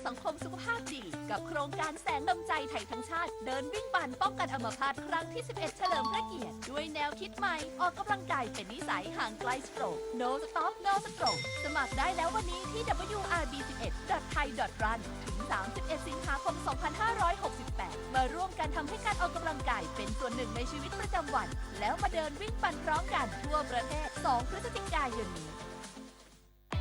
สังคมสุขภาพดี กับโครงการแสงดวงใจไทยทั้งชาติ เดินวิ่งปั่นป้องกันอัมพาตครั้งที่สิบเอ็ด เฉลิมพระเกียรติ ด้วยแนวคิดใหม่ ออกกำลังกายเป็นนิสัย ห่างไกล stroke No stop No stroke สมัครได้แล้ววันนี้ที่ ดับเบิลยู อาร์ บี สิบเอ็ด ดอท ไทย ดอท รัน ถึง สามสิบเอ็ด สิงหาคม สองพันห้าร้อยหกสิบแปด มาร่วมกันทำให้การออกกำลังกายเป็นส่วนหนึ่งในชีวิตประจำวัน แล้วมาเดินวิ่งปั่นพร้อมกันทั่วประเทศ สอง พฤศจิกายนนี้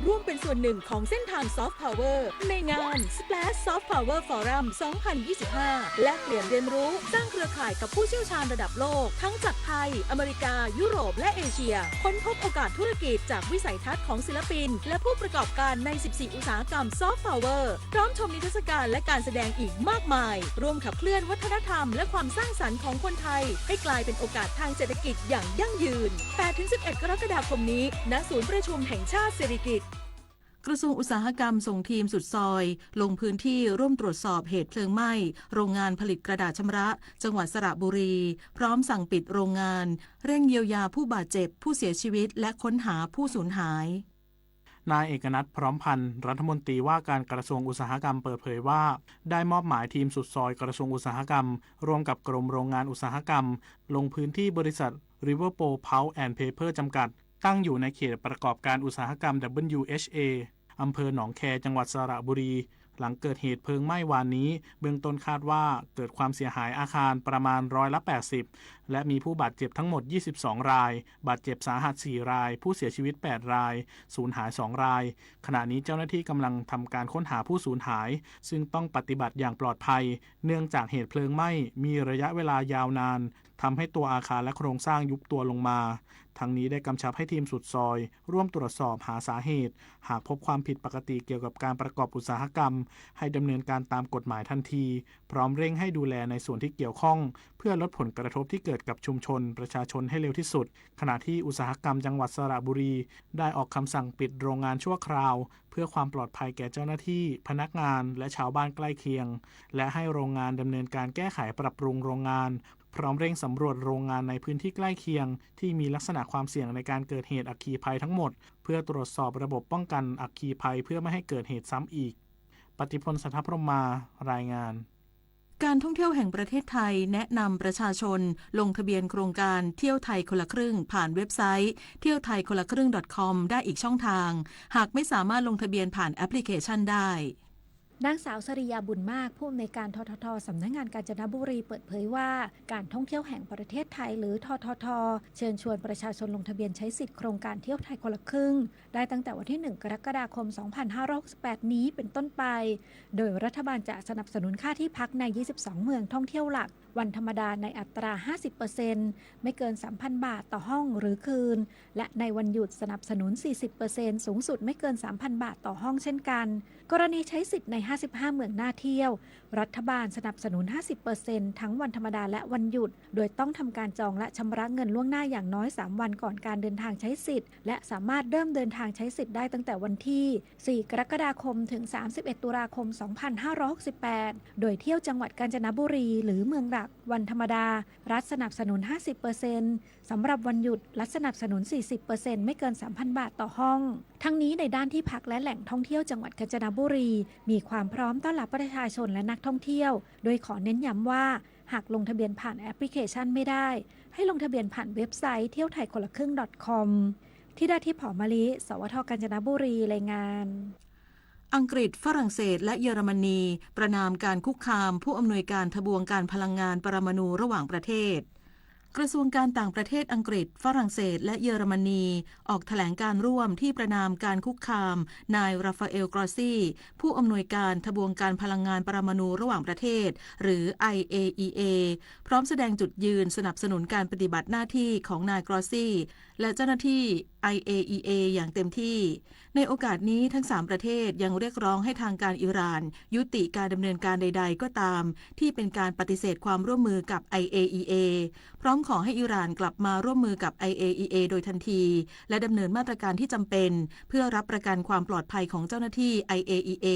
ร่วมเป็นส่วนหนึ่งของเส้นทาง Soft Power ในงาน Splash Soft Power Forum สองพันยี่สิบห้า แลกเปลี่ยนเรียนรู้ สร้างเครือข่ายกับผู้เชี่ยวชาญระดับโลก ทั้งจากไทย อเมริกา ยุโรป และเอเชีย ค้นพบโอกาสธุรกิจจากวิสัยทัศน์ของศิลปิน และผู้ประกอบการใน สิบสี่ อุตสาหกรรม Soft Power พร้อมชมนิทรรศการและการแสดงอีกมากมาย ร่วมขับเคลื่อนวัฒนธรรมและความสร้างสรรค์ของคนไทย ให้กลายเป็นโอกาสทางเศรษฐกิจอย่างยั่งยืน แปดถึงสิบเอ็ด กรกฎาคมนี้ ณ ศูนย์ประชุมแห่งชาติสิริกิติ์ กระทรวงอุตสาหกรรมส่งทีมสุดซอย ลงพื้นที่ร่วมตรวจสอบเหตุเพลิงไหม้โรงงานผลิตกระดาษชำระ จังหวัดสระบุรี พร้อมสั่งปิดโรงงาน เร่งเยียวยาผู้บาดเจ็บ ผู้เสียชีวิต และค้นหาผู้สูญหาย นายเอกนัท พร้อมพันธ์ รัฐมนตรีว่าการกระทรวงอุตสาหกรรมเปิดเผยว่า ได้มอบหมายทีมสุดซอยกระทรวงอุตสาหกรรม ร่วมกับกรมโรงงานอุตสาหกรรม ลงพื้นที่บริษัท Riverpole Pulp and Paper จำกัด ตั้งอยู่ในเขตประกอบการอุตสาหกรรม ดับเบิลยูเอชเอ อำเภอหนองแค จังหวัดสระบุรี หลังเกิดเหตุเพลิงไหม้วานนี้ เบื้องต้นคาดว่าเกิดความเสียหายอาคารประมาณร้อยละแปดสิบ และมีผู้บาดเจ็บทั้งหมด ยี่สิบสอง ราย บาดเจ็บสาหัส สี่ ราย ผู้เสียชีวิต แปด ราย สูญหาย สอง ราย ขณะนี้เจ้าหน้าที่กำลังทำการค้นหาผู้สูญหาย ซึ่งต้องปฏิบัติอย่างปลอดภัย เนื่องจากเหตุเพลิงไหม้มีระยะเวลายาวนาน ทำให้ตัวอาคารและโครงสร้างยุบตัวลงมา ทั้งนี้ได้กำชับให้ทีมสุดซอย ร่วมตรวจสอบหาสาเหตุ หากพบความผิดปกติเกี่ยวกับการประกอบอุตสาหกรรม ให้ดำเนินการตามกฎหมายทันที พร้อมเร่งให้ดูแลในส่วนที่เกี่ยวข้อง เพื่อลดผลกระทบที่เกิดกับชุมชนประชาชนให้เร็วที่สุด ขณะที่อุตสาหกรรมจังหวัดสระบุรี ได้ออกคำสั่งปิดโรงงานชั่วคราว เพื่อความปลอดภัยแก่เจ้าหน้าที่ พนักงาน และชาวบ้านใกล้เคียง และให้โรงงานดำเนินการแก้ไขปรับปรุงโรงงาน พร้อมเร่งสำรวจโรงงานในพื้นที่ใกล้เคียง ที่มีลักษณะความเสี่ยงในการเกิดเหตุอัคคีภัยทั้งหมด เพื่อตรวจสอบระบบป้องกันอัคคีภัยเพื่อไม่ให้เกิดเหตุซ้ำอีก ปฏิพล สัทธพรหมมา รายงาน การท่องเที่ยวแห่งประเทศไทยแนะนำประชาชนลงทะเบียนโครงการเที่ยวไทยคนละครึ่ง ผ่านเว็บไซต์ เที่ยวไทยคนละครึ่ง .com ได้อีกช่องทาง หากไม่สามารถลงทะเบียนผ่านแอปพลิเคชันได้ นางสาวสริยา บุญมาก ผู้อำนวยการ ททท สำนักงานกาญจนบุรี เปิดเผยว่า การท่องเที่ยวแห่งประเทศไทย หรือ ททท เชิญชวนประชาชนลงทะเบียนใช้สิทธิ์โครงการเที่ยวไทยคนละครึ่ง ได้ตั้งแต่วันที่ หนึ่ง กรกฎาคม สองพันห้าร้อยหกสิบแปด นี้เป็นต้นไป โดยรัฐบาลจะสนับสนุนค่าที่พักใน ยี่สิบสอง เมืองท่องเที่ยวหลัก วันธรรมดาในอัตรา ห้าสิบเปอร์เซ็นต์ ไม่เกิน สามพัน บาทต่อห้องหรือคืน และในวันหยุดสนับสนุน สี่สิบเปอร์เซ็นต์ สูงสุดไม่เกิน สามพัน บาทต่อห้องเช่นกัน กรณีใช้สิทธิ์ใน ห้าสิบห้า เมืองน่าเที่ยว รัฐบาลสนับสนุน ห้าสิบเปอร์เซ็นต์ ทั้งวันธรรมดาและวันหยุด โดยต้องทำการจองและชำระเงินล่วงหน้าอย่างน้อย สาม วันก่อนการเดินทางใช้สิทธิ์ และสามารถเริ่มเดินทางใช้สิทธิ์ได้ตั้งแต่วันที่ สี่ กรกฎาคม ถึง สามสิบเอ็ด ตุลาคม สองพันห้าร้อยหกสิบแปด โดยเที่ยวจังหวัดกาญจนบุรี หรือเมืองหลัก วันธรรมดา รัฐสนับสนุน ห้าสิบเปอร์เซ็นต์ สำหรับวันหยุด รัฐสนับสนุน สี่สิบเปอร์เซ็นต์ ไม่เกิน สามพัน บาทต่อห้อง ทั้งนี้ในด้านที่พักและแหล่งท่องเที่ยวจังหวัดกาญจนบุรี มีความพร้อมต้อนรับประชาชนและนักท่องเที่ยว โดยขอเน้นย้ำว่า หากลงทะเบียนผ่านแอปพลิเคชันไม่ได้ ให้ลงทะเบียนผ่านเว็บไซต์ เที่ยวไทยคนละครึ่ง .com ธิดาทิพย์ หอมมะลิ สวท กาญจนบุรี รายงาน อังกฤษ ฝรั่งเศส และเยอรมนี ประณามการคุกคามผู้อำนวยการทบวงการพลังงานปรมาณูระหว่างประเทศ กระทรวงการต่างประเทศอังกฤษ ฝรั่งเศส และเยอรมนี ออกแถลงการร่วมที่ประณามการคุกคามนายราฟาเอล กรอสซี ผู้อำนวยการทบวงการพลังงานปรมาณูระหว่างประเทศ หรือ ไอเออีเอ พร้อมแสดงจุดยืนสนับสนุนการปฏิบัติหน้าที่ของนายกรอสซี และเจ้าหน้าที่ ไอเออีเอ อย่างเต็มที่ ในโอกาสนี้ทั้งสามประเทศยังเรียกร้องให้ทางการอิหร่านยุติการดำเนินการใดๆ ก็ตาม ที่เป็นการปฏิเสธความร่วมมือกับ ไอเออีเอ พร้อมขอให้อิหร่านกลับมาร่วมมือกับ ไอเออีเอ โดยทันที และดำเนินมาตรการที่จำเป็น เพื่อรับประกันความปลอดภัยของเจ้าหน้าที่ ไอเออีเอ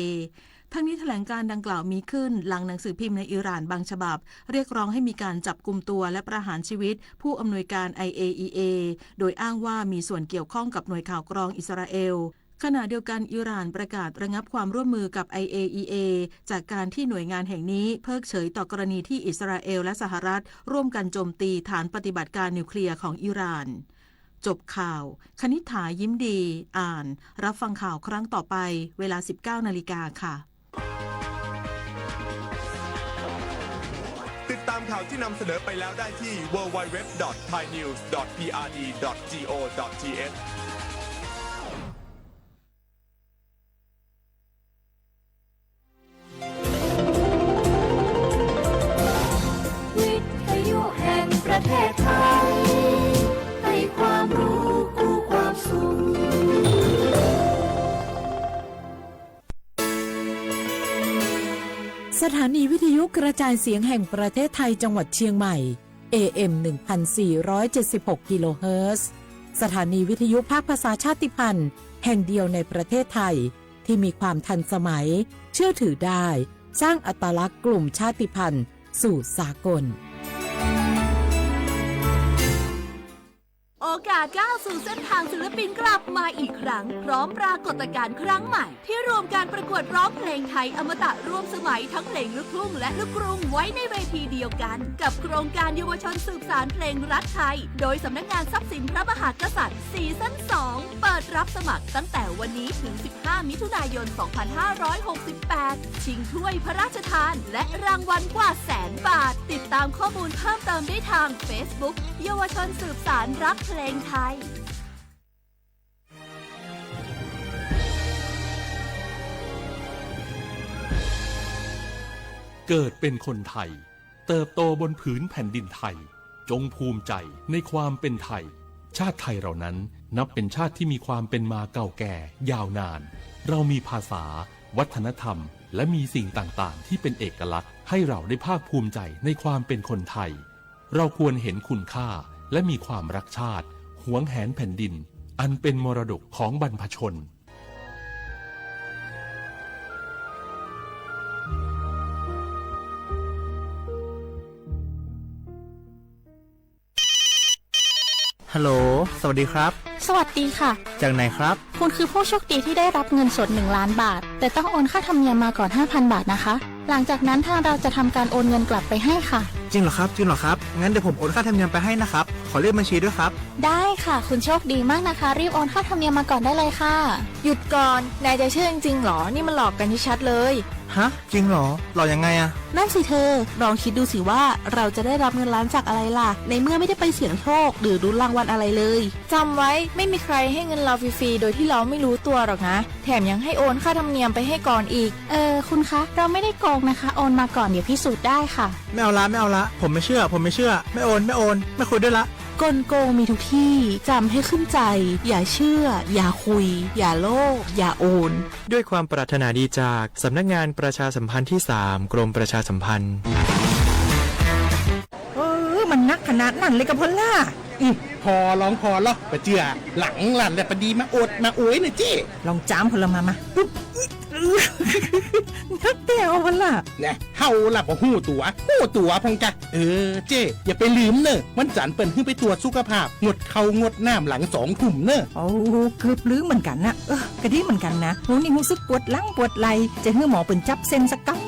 ทั้งนี้แถลงการดังกล่าวมีขึ้นหลังหนังสือพิมพ์ในอิหร่านบางฉบับ เรียกร้องให้มีการจับกุมตัวและประหารชีวิตผู้อำนวยการ ไอเออีเอ โดยอ้างว่ามีส่วนเกี่ยวข้องกับหน่วยข่าวกรองอิสราเอล ขณะเดียวกัน อิหร่านประกาศระงับความร่วมมือกับ ไอ เอ อี เอ จากการที่หน่วยงานแห่งนี้เพิกเฉยต่อกรณีที่อิสราเอลและสหรัฐร่วมกันโจมตีฐานปฏิบัติการนิวเคลียร์ของอิหร่าน จบข่าว คณิษฐา ยิ้มดี อ่าน รับฟังข่าวครั้งต่อไป เวลา สิบเก้านาฬิกาค่ะ ติดตามข่าวที่นำเสนอไปแล้วได้ที่ ดับเบิลยู ดับเบิลยู ดับเบิลยู ดอท ไทยนิวส์ ดอท พี อาร์ ดี ดอท จี โอ ดอท ที เอช วิทยุแห่งประเทศไทย ให้ความรู้คู่ความสุข สถานีวิทยุกระจายเสียงแห่งประเทศไทยจังหวัดเชียงใหม่ เอ เอ็ม หนึ่งพันสี่ร้อยเจ็ดสิบหก กิโลเฮิรตซ์ สถานีวิทยุภาคภาษาชาติพันธุ์ แห่งเดียวในประเทศไทย ที่มีความทันสมัย เชื่อถือได้ สร้างอัตลักษณ์กลุ่มชาติพันธุ์สู่สากล โอกาสก้าวสู่เส้นทางศิลปินกลับมาอีกครั้ง พร้อมปรากฏการณ์ครั้งใหม่ ที่รวมการประกวดร้องเพลงไทยอมตะร่วมสมัยทั้งเพลงลูกทุ่งและลูกกรุงไว้ในเวทีเดียวกัน กับโครงการเยาวชนสืบสานเพลงรักไทย โดยสำนักงานทรัพย์สินพระมหากษัตริย์ ซีซั่น สอง เปิดรับสมัครตั้งแต่วันนี้ถึง สิบห้า มิถุนายน สองพันห้าร้อยหกสิบแปด ชิงถ้วยพระราชทาน และรางวัลกว่าแสนบาท ติดตามข้อมูลเพิ่มเติมได้ทาง Facebook เยาวชนสืบสานรักเพลงไทย เกิดเป็นคนไทย เติบโตบนผืนแผ่นดินไทย จงภูมิใจในความเป็นไทย ชาติไทยเรานั้นนับเป็นชาติที่มีความเป็นมาเก่าแก่ยาวนาน เรามีภาษา วัฒนธรรม และมีสิ่งต่างๆ ที่เป็นเอกลักษณ์ ให้เราได้ภาคภูมิใจในความเป็นคนไทย เราควรเห็นคุณค่า และมีความรักชาติ หวงแหนแผ่นดิน อันเป็นมรดกของบรรพชน ฮัลโหล สวัสดีครับ สวัสดีค่ะ จากไหนครับ คุณคือผู้โชคดีที่ได้รับเงินสด หนึ่งล้านบาท แต่ต้องโอนค่าธรรมเนียมมาก่อน ห้าพันบาทนะคะ หลังจากนั้นทางเราจะทำการโอนเงินกลับไปให้ค่ะ จริงเหรอครับ จริงเหรอครับ งั้นเดี๋ยวผมโอนค่าธรรมเนียมไปให้นะครับ ขอเลขบัญชีด้วยครับ ได้ค่ะ คุณโชคดีมากนะคะ รีบโอนค่าธรรมเนียมมาก่อนได้เลยค่ะ หยุดก่อน นายจะเชื่อจริงๆหรอ นี่มันหลอกกันชัดๆเลย ฮะ จริงเหรอ หลอกยังไงอะ นั่นสิเธอ ลองคิดดูสิว่าเราจะได้รับเงินล้านจากอะไรล่ะ ในเมื่อไม่ได้ไปเสี่ยงโชคหรือลุ้นรางวัลอะไรเลย จำไว้ ไม่มีใครให้เงินเราฟรีๆ โดยที่เราไม่รู้ตัวหรอกนะ แถมยังให้โอนค่าธรรมเนียมไปให้ก่อนอีก เออ คุณคะ เราไม่ได้โกงนะคะ โอนมาก่อน เดี๋ยวพิสูจน์ได้ค่ะ ไม่เอาละ ไม่เอาละ ผมไม่เชื่อ ผมไม่เชื่อ ไม่โอน ไม่โอน ไม่คุยด้วยละ กลโกงมีทุกที่ จำให้ขึ้นใจ อย่าเชื่อ อย่าคุย อย่าโลภ อย่าโอน ด้วยความปรารถนาดีจากสำนักงานประชาสัมพันธ์ที่สาม กรมประชาสัมพันธ์ เออ มันนักขนาดนั้นเลยกะพอลล่า อืม พอลองพอลอปะเจือ หลังหลั่นแหละปะดีมาอวดมาอวยนะเจ้ ลองจามพอลล่ามา มา ปุ๊บ นักเตะเอาพอลล่า แน่ เฮาล่ะบ่ฮู้ตั๋ว ฮู้ตั๋วพองกะ เออ เจ้ อย่าไปลืมเนอะ วันจันทร์เปิ้นหื้อไปตรวจสุขภาพ งดข้าวงดน้ำหลังสองทุ่มเนอะ โอ้ เกือบลืมเหมือนกันนะ เออ กะดีเหมือนกันนะ หนูนี่รู้สึกปวดหลังปวดไหล่ จะหื้อหมอเปิ้นจับเส้นสักกำ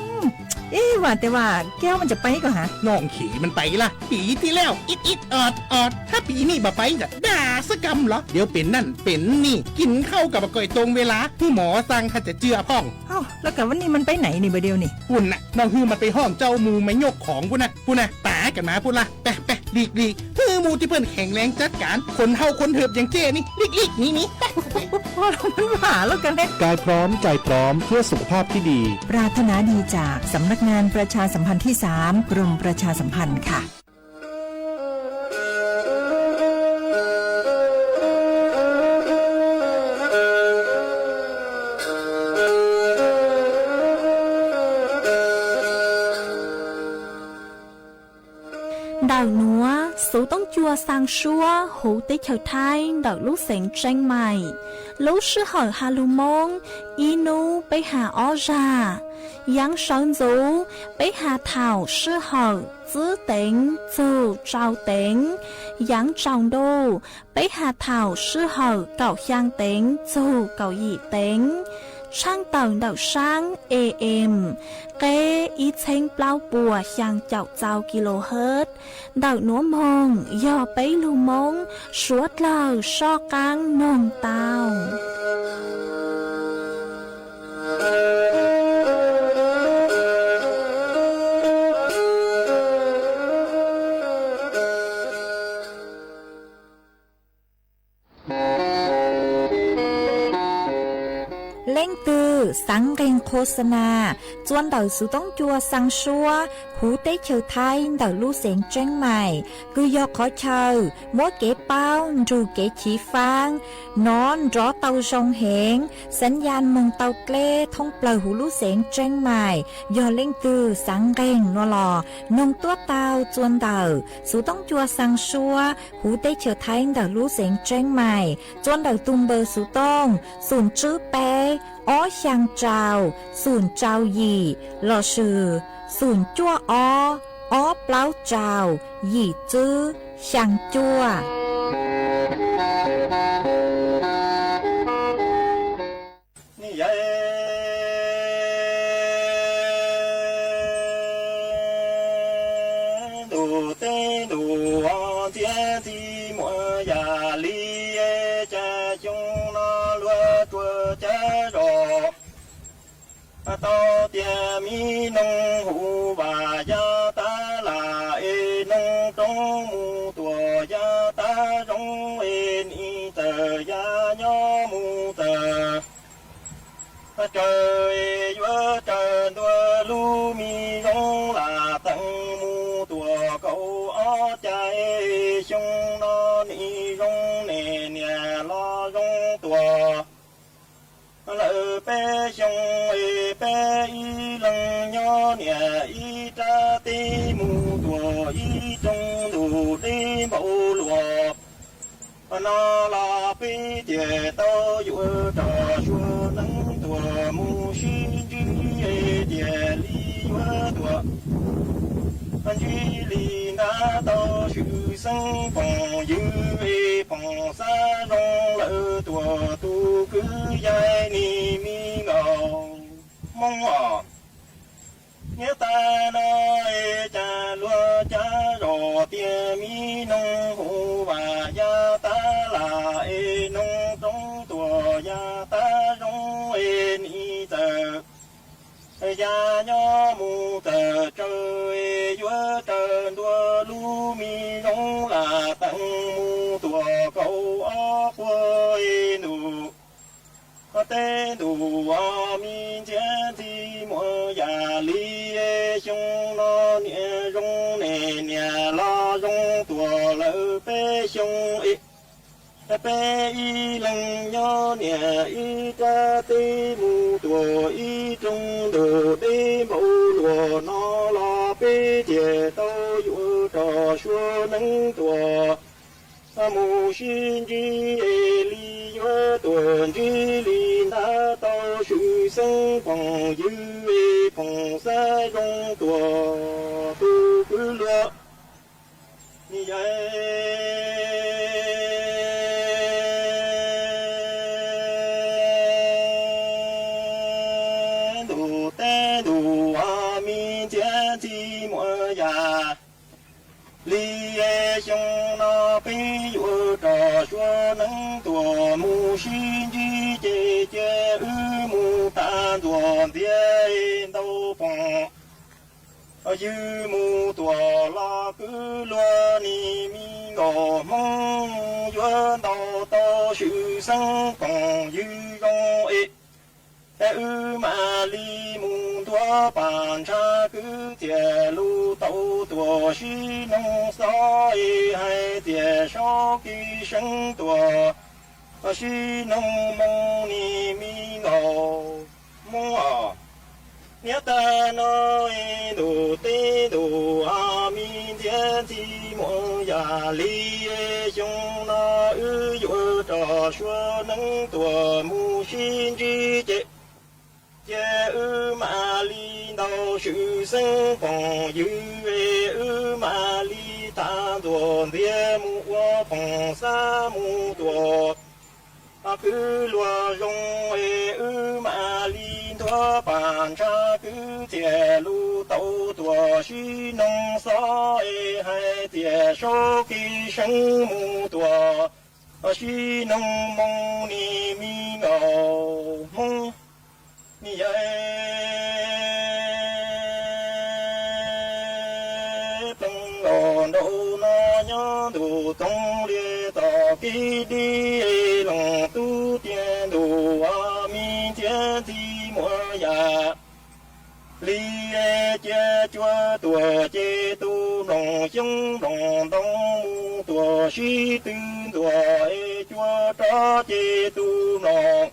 เอ๊ะ ว่าแต่ว่าแก้วมันจะไปก่อหา น้องเขยมันไปละ ปีที่แล้ว อิดอิดออดออด ถ้าปีนี้บ่ไปจะด่าสักกำเหรอ เดี๋ยวเป็นนั่นเป็นนี่ กินข้าวกับบ่ก่อยตรงเวลา ผู้หมอสั่งถ้าจะเจือพ่อง เอ้า แล้วกะวันนี้มันไปไหนนี่บ่าเดียวนี่ ปุ้นน่ะ น้องหื้อมันไปห้องเจ้าหมู่มายกของปุ้นน่ะ ปุ้นน่ะ ป๋ากันมาปุ้นละ ไปไปหลีกหลีก หื้อหมู่ที่เปิ้นแข็งแรงจัดการ คนเฒ่าคนเถิบอย่างเจ้นี่ หลีกหลีกหนีหนี ไปไป พอแล้วมันหาแล้วกันเนี่ย กายพร้อมใจพร้อมเพื่อสุขภาพที่ดี ปรารถนาดีจากสำนักงานประชาสัมพันธ์ที่สาม กรมประชาสัมพันธ์ค่ะ ด Tawm nuav, Xuv Toob Cua Xaa Suab huv teb chaws Thaib ntawm lub xeev Tseeb Mais. Lub sij hawm has lug Moob, ib nub peb has ob zag. Yaav sawv ntxuv, peb has thaum sij hawm tsib teev txug rau teev. Yaav tsaus ntuj, peb has thaum sij hawm kaum xyaa teev txug kaum yim teev. Tshaaj tawm ntawm saab A M, qeb ib txheeb plaub puas xyaa caum txau kilohertz. Ntawm nuav moog yog peb lug Moob suav dlawg soj qaab noog tau. Leej twg xaav nqeeg qhua xa nas txua ntawm Xuv Toob Cua Xaa Suab huv teb chaws Thaib ntawm lub xeev Tseeb Mais, kws yog qhov chaw muab kev paub nrug kev chiv faab nov nrov tau zoo heev, xaav ya moog tau dleb thoob plawg huv lub xeev Tseeb Mais. Yog leej twg xaav nqeeg no los noog tuab tau txua ntawm Xuv Toob Cua Xaa Suab huv teb chaws Thaib ntawm lub xeev Tseeb Mais, txua ntawm tug npawb xuv tooj xoom tswb peb ob xyaa rau xoom rau yim lossis xoom cuaj ob ob plaub rau yim tswb xyaa cuaj. Ntuj teb ntuj ntxhiab ntxhi muaj yam li, cas xyoo no luag tuaj cav zos tau tias mi noog hu vas ya tab lam es noog roob mus tuam ya tab zoov es nim txawm ya nyob mus txawm tsaws es yuav tsaws ntua lub mi zoov lam teev mus tuam kaum ob cai. Xyoo no nim zoo nim niam los zoo tuam lawm peb xyoo es peb ib leeg nyob niam ib rab teb mus tuam ib rooj ntuj deb npaum luaj no los peb thiaj tau yuav rau suav neeb tuam mus sib ntsib es thiaj li yuav tuam ntsib li ntawd tau swm xeeb phooj ywg es phooj xab zoo lawm tuam tus kwv yawg nim mi nkaus Hmoob os. Niam tais no es cas luag cav zos tias mi noog hu vas ya tab lam es noog roob tuam ya tab zoov es nim txawm ya nyob mus txawm tsaws es yuav tsaws ntua lub mi zoov lam teev mus tuam kaum ob puas ntuj teb ntuj mi ntxhiab ntxhi muaj yam li. Xyoo no niam zoo nim niam los zoo tuam lawm peb xyoo es peb ib leeg nyob niam ib rab teb mus tuam ib rooj ntuj deb npaum luaj no los peb thiaj tau yuav rau suav neeb tuam mus sib ntsib es li yuav tuam ntsib li ntawd tau swm xeeb phooj ywg es phooj xab zoo tuam tus kwv luag ni yawg ntuj teb ntuj mi ntxhiab ntxhi muaj yam li. Xyoo no peb yuav rau suav neeb tuam mus sib ntsib ces cia wb mus tas ntxuav ntxiag ntau phooj ywg mus tuam los kwv luag ni mi nkaus Hmoob yuav ntau tau swm xeeb phooj ywg zoo es wb mam li mus ntua pas ntshav kwv txiaj lug tau tuam sib noog xob es hais tias saub kis seeb tuam sib noog moo ni mi nkaus Hmoob os. Niaj tag no ntuj teb ntuj a, mi ntxhiab ntxhi muam, yam li xyoo no wb yuav rov suav neeb tuaj mus sib ntsib ces, ces wb mam li ntaus swm xeeb phooj ywg, wb mam li tham ntxuav ntxiag mus ua phooj xab mus tuaj kwv luag zoo, es wb mam li nthuav pam ntsha kwv txiaj lus tau tuaj sib noog xob, es hais txiaj saub kev seev mus tuaj sib noog moo, ni mi nkauj Hmoob, ni yawg ploog nkaus nraum no nyob ntuj txoov liab txoj kev deb, loos tub tiag ntuj a, mi ntxhiab ntxhi muam, yam li cia cuab tuaj ces tus nploos xyoob nploos ntoo mus tuaj sib tw ntuag, es cuab rov ces tus nploos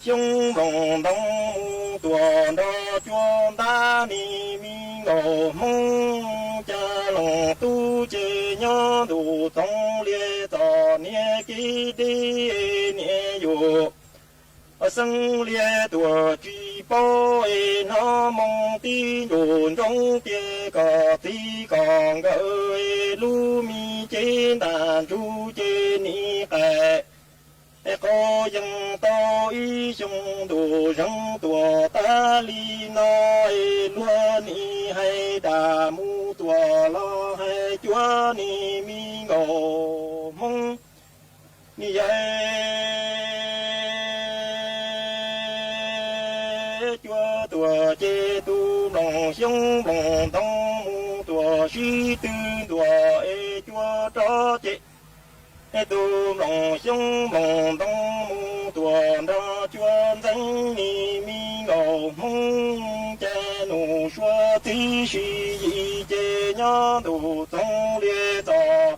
xyoob nploos ntoo mus tuaj nrog cuab ntab, ni mi nkauj Hmoob, cas loos tub ces nyob ntuj txoov liab txoj niag kev deb, niam yus xeeb liab tuaj tsis paub, es hnov moo tib ntsug ntsoov tias koj txiv koj nkawm lub me cev ntaj ntsug ces nim qaim qaum yees tau ib xyoo ntuj zeeg tuaj tas li no, es luag nim hais dag mus tuaj los hais cuab, ni mi nkauj Hmoob, ni yawg cuab tuaj ces tus nploos xyoob nploos ntoo mus tuaj sib tw ntuag, es cuab rov ces tus nploos xyoob nploos ntoo mus tuaj nrog cuab ntxeev, ni mi nkauj Hmoob, cas nus sua txiv sib yim ces nyob ntuj txoov liab txoj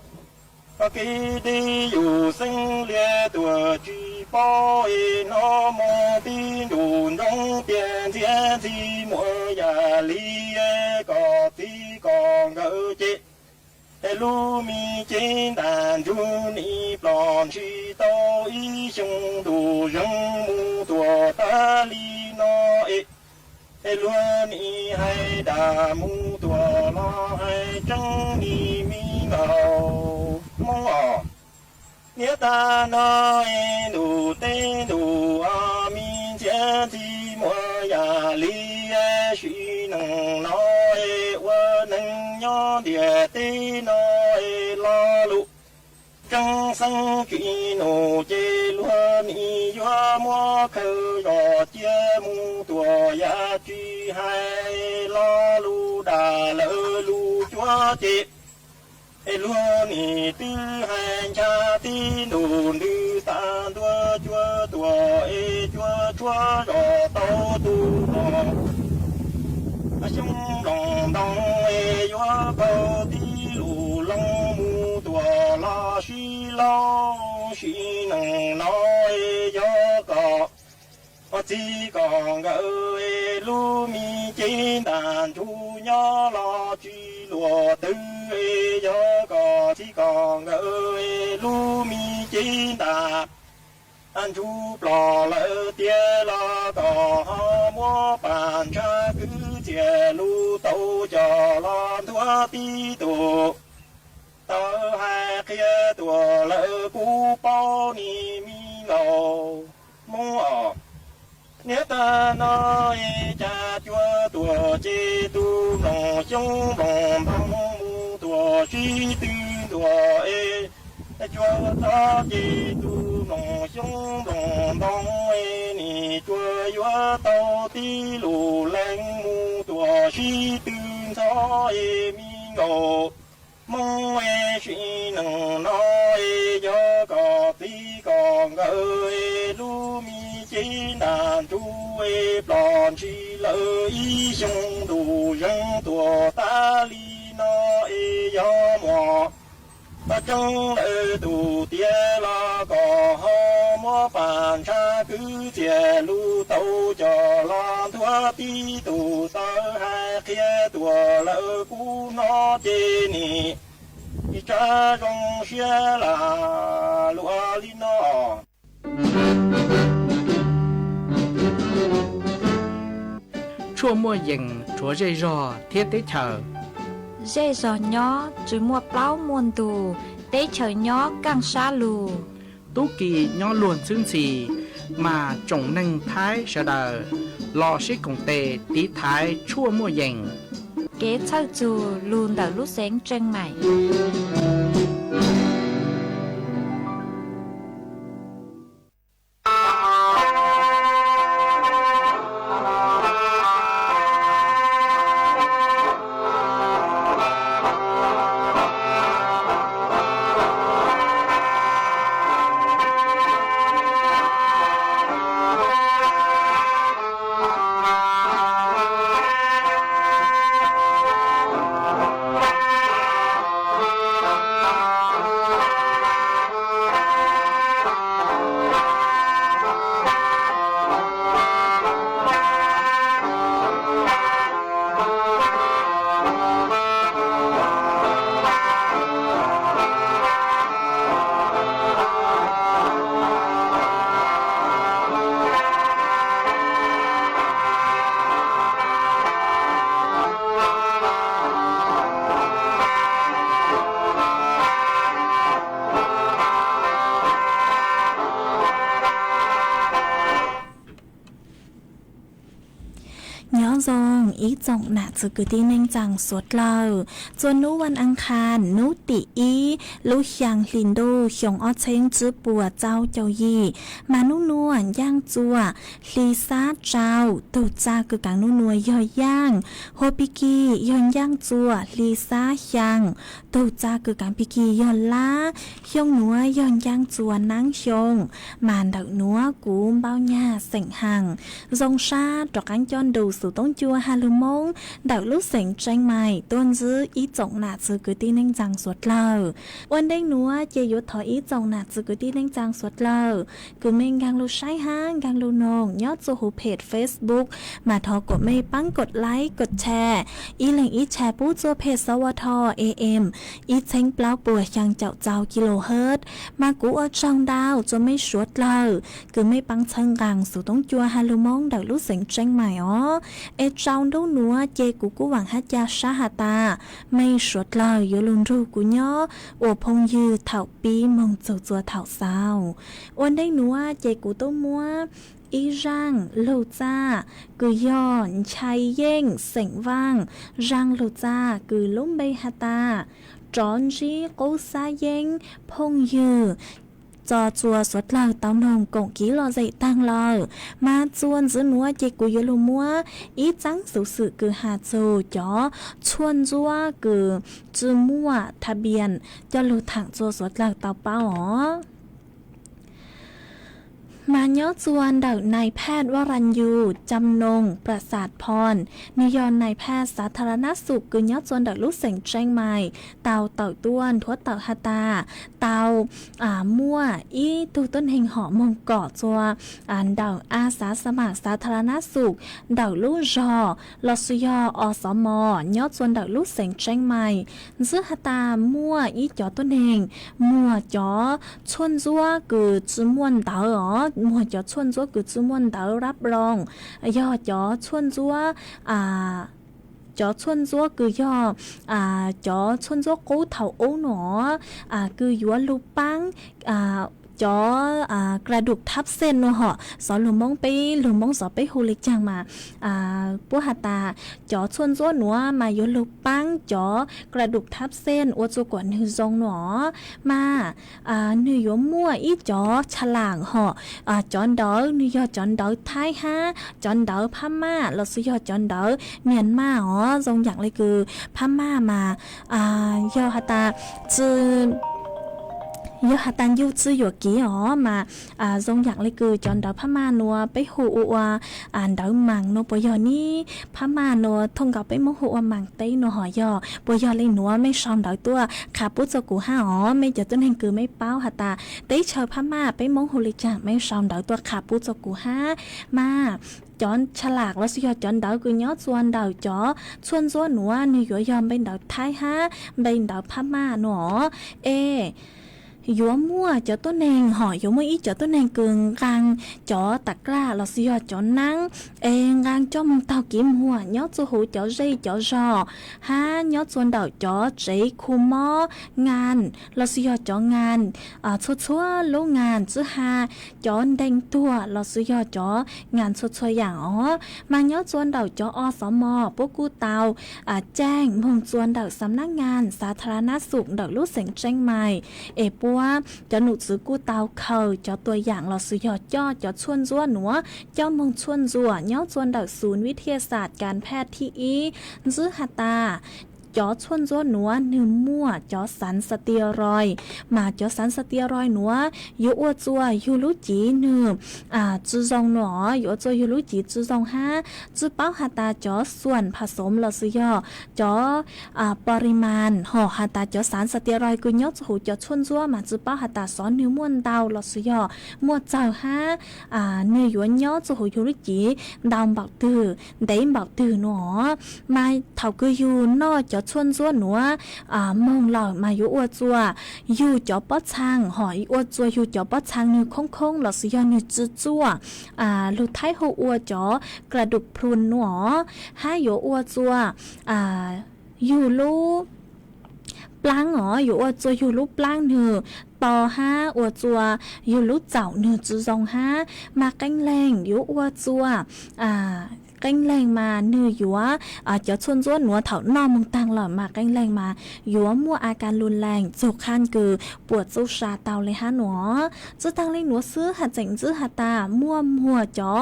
kev deb, yus xeeb liab tuaj tsis paub, es hnov moo tib ntsug ntsoov tias ntxhiab ntxhi muam, yam li koj txiv koj nkawm ces lub me cev ntaj ntsug nim ploj ntshis tau ib xyoo ntuj zeeg mus tuaj tas li no, es luag nim hais dag mus tuaj los hais tseeb, ni mi nkauj Hmoob os. Niaj tag no ntuj teb ntuj a, mi ntxhiab ntxhi muam, yam li sim neej no ua neeg nyob ntiaj teb no, lo lus tseeb xeeb tsis nug ces luag nim yuav muab khaws zog cia mus tuaj, yam tsis hais lo lus dag lawv lus cuab ces luag nim twb hais ncha tib ntus ntws tas ntua cuab tuaj, es cuab tshuab zog tau tus nploos xyoob nploos ntoo, es yuav paug tib lus loos mus tuaj los sib laug sim neej no, es yog koj txiv koj nkawm lub me cev ntaj ntsug nyob los tsis luag twg, es yog koj txiv koj nkawm lub me cev ntaj ntsug ploj lawm tiag los koj ho muab pam ntsha kwv txiaj lus tau coj los nthuav tib tug tawv hais qhia tuaj lawm kuv paub, ni mi nkauj Hmoob os. Niaj tag no es cas cuab tuaj ces tus nploos xyoob nploos ntoo mus tuaj sib tw ntuag, es cuab txog ces tus nploos xyoob nploos ntoo, es nim cuab yuav tau tib lus lees mus tuaj sib tw ntxhov, es mi nkauj Hmoob, es sim neej no es yog koj txiv koj nkawm lub me cev ntaj ntsug es ploj ntshis lawm ib xyoo ntuj zeeg tuaj tas li no, es yog muaj tseeb lawm tus tiag los koj ho muab pam ntsha kwv txiaj lus tau coj los nthuav Tib tug tawv hais qhia tuaj lawm kuv no ces nim tsab zoo siab lam luaj li no. Tshuaj muaj yees rhuav zej zog thiab teb chaws. Zej zog nyob tsis muaj plaub muaj ntug, teb chaws nyob kaaj sab lug. Tub ki nyob luag ntxhwb ntxhi, mas tsoom neeg Thaib sawv daws los sib koom tes tiv thaiv tshuaj muaj yees. Kev txhawj txug lug ntawm lub xeev Tsee Maim. Nyob zoo ib tsoom nam txiv kwv tij neej tsaa suav dlawg. Txua nub vas as khas nub tim ib lub xyaa hli ntuj xyoo ob txheeb tsib puas tsau caum yim, mas nub nuav ncaaj txua hli xab tsau, tug txag kws kaav nub nuav yog yaaj, hua pig kig yog ncaaj txua hli xab xyaa, tug txag kws kaav pig kig yog lab, xyoo nuav yog ncaaj txua naab xyoo. Mas ntawm nuav kuv Npaub Nyag xeem Haas zoo sab rov qaab coj nrug xuv toob cua has lug Moob ntawm lub xeem Tsee Mais tuaj ntsib ib tsoom nam txiv kwv tij neej tsaa suav dlawg. Ua ntej nuav ces yuav thov ib tsoom nam txiv kwv tij neej tsaa suav dlawg kws mej nkaag lug saib hab nkaag lug noog nyob txua huv phem Facebook, mas thov kuas mej paab kod like kod share, ib leeg ib share pub txua phem sawv ua tho am ib txheeb plaub puas xyaa caum tsau kilohertz. Mas kuv ua tsaug ntau txua mej suav dlawg kws mej paab txhawb nqaa xuv toob cua has lug Moob ntawm lub xeem Tsee Mais os. Es tsau nub nuav ces kuv kuj vaam hab ca sab has tas mej suav dlawg yuav lug nrug kuv nyob ua phooj ywg thaum pib moog txug txua thaum xaus. Ua ntej nuav ces kuv tub muab ib zaaj lug txaj kws yog Nchai Yeej xeem Vaaj, zaaj lug txaj kws lub npe has tas Rov Ntsib Qub Xab Yeeb phooj ywg tso txua suav dlawg tau noog koom kiv lom zem taag lawm. Mas txua ntxiv nuav ces kuv yuav lug muab ib txaab xuv xwm kws has txug cov tshuaj ntxuab kws tsi muaj tha bias coj lug thaam txua suav dlawg tau paub os. Mas nyob txua ntawm nais phaj Vaj Ras Yus, Cam Noog, Pras Xas Phos, nwg yog nais phaj xav tha ra nab xum kws nyob txua ntawm lub xeem Tsee Mais tau tawm tuaj nthuav tawm has tas tau muaj ib tug tuab neeg hom moog kom txua ntawm a xav xa mam xav tha ra nab xum ntawm lub zog los sis yog os xov mos nyob txua ntawm lub xeem Tsee Mais. Ntxwb has tas muaj ib cov tuab neeg muag cov tshuaj ntxuab kws tsi muaj ntawv os, muag cov tshuaj ntxuab kws tsi muaj ntawv rab roos, yog cov tshuaj ntxuab, cov tshuaj ntxuab kws yog cov tshuaj ntxuab qub thaum ub no, kws yuav lug paab cov kra dum thab xeej no hom, xov lug Moob peb lug Moob xov peb hu le caag mas puab has tas cov tshuaj ntxuab nuav mas yuav lug paab cov kra dum thab xeej ua txua kuas nwg zoo no mas nwg yuav muaj ib cov cha laam hom, cov ntawv nwg yog cov ntawv Thaib hab cov ntawv Phab Maj los sis yog cov ntawv Mias Maj os. Zoo yaam le kws Phab Maj mas yog has tas tsi Yog has tas ncu tsi yuam kev os mas zoo yam le kws cov ntawv Phab Maj nuav peb hu ua ua ntawv Maas nuav puas yog ne? Phab Maj nuav thooj nkaus peb Moob hu ua Maas teb nuav hos yog puas yog le nuav? Mej sau ntawv tuaj qha pub txug kuv hab os. Mej cov tuab neeg kws mej paub has tas teb chaws Phab Maj peb Moob hu le caag mej sau ntawv tuaj qha pub txug kuv hab. Mas cov cha lam los sis yog cov ntawv kws nyob txua ntawm cov tshuaj ntxuab nuav nwg yuav yog npe ntawv Thaib hab npe ntawv Phab Maj nuav os. Es yuav muaj cov tuab neeg hos yuav muaj ib cov tuab neeg kws nqaa cov tas klaj los sis yog cov naab es nqaa coj moog taug kev muag nyob txua huv cov zej cov zog hab nyob txua ntawm cov tsev khu mob ngaa los sis yog cov ngaa txhua txhua lub ngaa tsi has cov ntees tuag los sis yog cov ngaa txhua txhua yaam os. Mas nyob txua ntawm cov o xov mos puab kuj tau caaj moog txua ntawm xam nab ngaa xav tha ra nab xum ntawm lub xeev Tseeb Mais es puab cov num txwv kuj tau khaws cov tua yaam los sis yog coj cov tshuaj ntxuab nuav coj moog tshuaj ntxuam nyob txua ntawm xun vib thiaj xam kas phaj thib ib ntxwb has tas cov tshuaj ntxuab nuav nwg muaj cov xav xa tia roi, mas cov xav xa tia roi nuav yuav ua txua yug lub cev nwg tsi zoo nuav, yuav ua txua yug lub cev tsi zoo hab tsi paub has tas cov xuam phas xoom los sis yog cov porimaas hos has tas cov xav xa tia roi kws nyob txua huv cov tshuaj ntxuab mas tsi paub has tas xyov nwg muaj ntau los sis yog muaj txawg hab nwg yuav nyob txua huv yug lub cev ntau npaum twg ntev npaum twg nuav os. Mas thaum kws yug noj cov tshuaj ntxuab nuav moog lawm mas yuav ua txua yug cov pob txhaa hos ua txua yug cov pob txhaa nwg khoob khoob los sis yog nwg tsi txuaj, lug Thaib hu ua cov kra dum plhu nuav os, hab yuav ua txua yug lub plaab os, yuav ua txua yug lub plaab nwg to hab ua txua yug lub txaum nwg tsi zoo hab mas qee leeg yuav ua txua qee leeg mas nwg yuav cov tshuaj ntxuab nuav thaum noj moog taag lawm mas qee leeg mas yuav muaj a kas lug lees txug qhov kws puam txuj sa tau le hab nuav. Tsi taag le nuav xwb has tseem ntxwb has tas muaj muag cov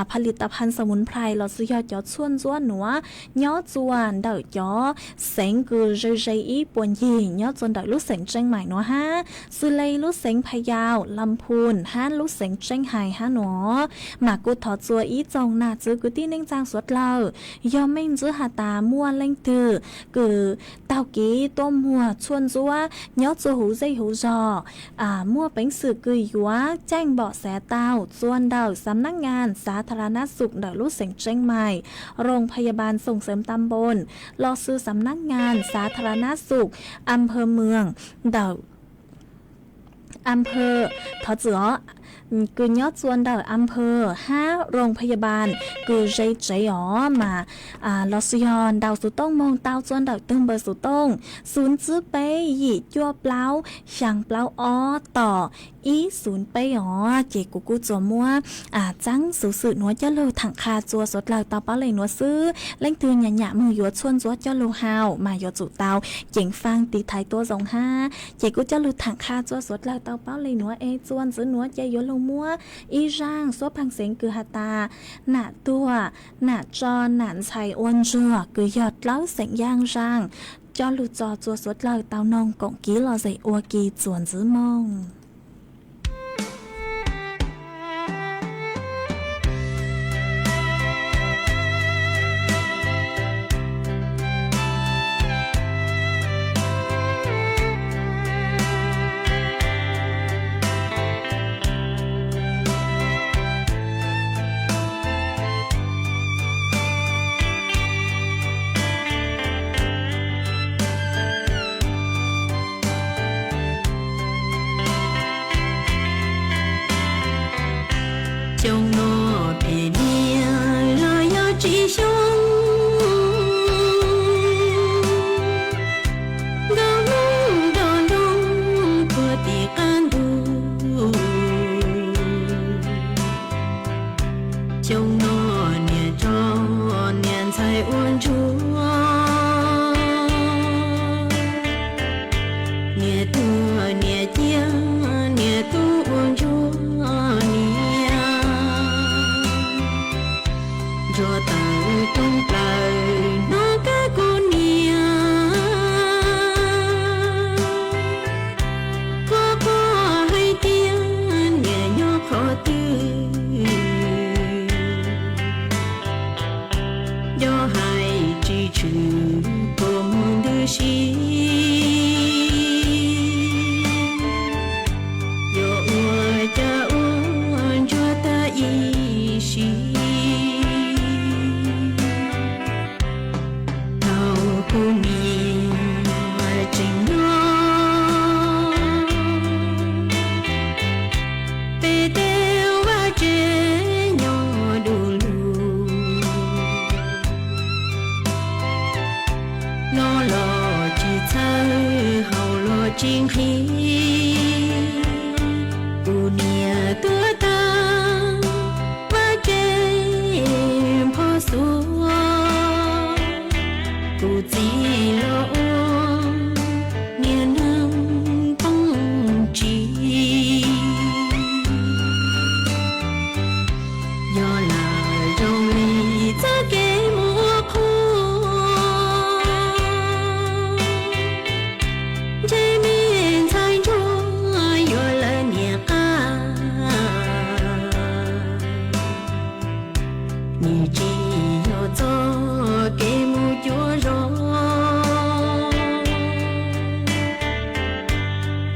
phas lis tas phan xa mus plhais los sis yog cov tshuaj ntxuab nuav nyob txua ntawm cov xeev kws ze ze ib puas ncig nyob txua ntawm lub xeev Tseeb Mais nuav hab xws le lub xeev Phas Yau, Lam Phun hab lub xeev Tseeb Hais hab nuav. Mas kuj thov txua ib tsoom nam txiv kwv tij neej tsaa suav dlawg, yog mej ntxwb has tas muaj leej twg kws taug kev tuaj muag tshuaj ntxuab nyob txua huv zej huv zog, muaj peev xwm kws yuav caij npom xav tau txua ntawm xam nab ngaa xav tha ra nab xum ntawm lub xeev Tseeb Mais, Roos Phas Yas Npas Xoom Xeem Tas Npoos los sis xam nab ngaa xav tha ra nab xum Am Phas Mws ntawm Am Phas, thov txim os, kws nyob txua ntawm Am Phas hab Roos Phas Yas Npas kws ze tsev os mas los sis yog ntaus xuv tooj moog tau txua ntawm tug npawb xuv tooj xu ntxwb peb yim cuaj plaub xyaa plaub ob tom ib xu peb os. Ces kuv kuj tsuas muab txaab xuv xwm nuav coj lug thaam qha txua suav dlawg tau paub le nuav xwb. Leej twg nyam nyam moog yuav tshuaj ntxuab coj lug haus mas yuav tsum tau ceev faj tiv thaiv tuab zoo hab. Ces kuj coj lug thaam qha txua suav dlawg tau paub le nuav es txua ntxwv nuav ces yuav lug muab ib zaaj suab phaaj xeev kws has tas nam tuag, nam tso, nam ntxhais ua ntsuag kws yog dlawb xeem yaaj zaaj coj lug tso txua suav dlawg tau noog koom kiv lom zem ua ke txuas ntxiv moog. Hais tsis tshwm puas muaj ntws si, yuav ua cas ua ntsuag tag ib sim. Thaum kuv niam tseem nyob, peb tej vaj tsev nyob du lug, noj los tsis txhawj haus los tsis nqhis. Kuv niam tuag tag, vaj tsev npog xuav, kuv txiv los ua niag neeg poob ntsis. Yog lam zoo li txoj kev muaj qhua, ntshe me ntxhais ntsuag yuav lawv niam qab. Nws tsis yog txoj kev mus cuag zos,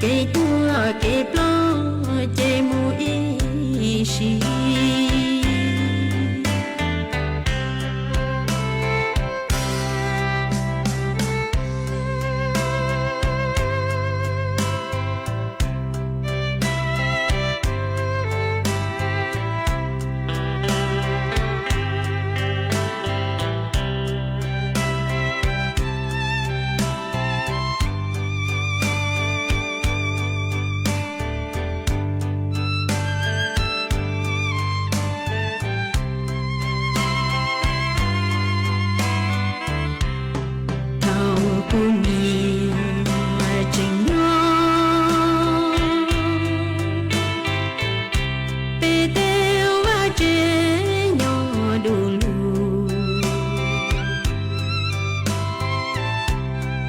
kev tuag kev ploj ces mus ib sim. Thaum kuv niam tseem nyob, peb tej vaj tsev nyob du lug,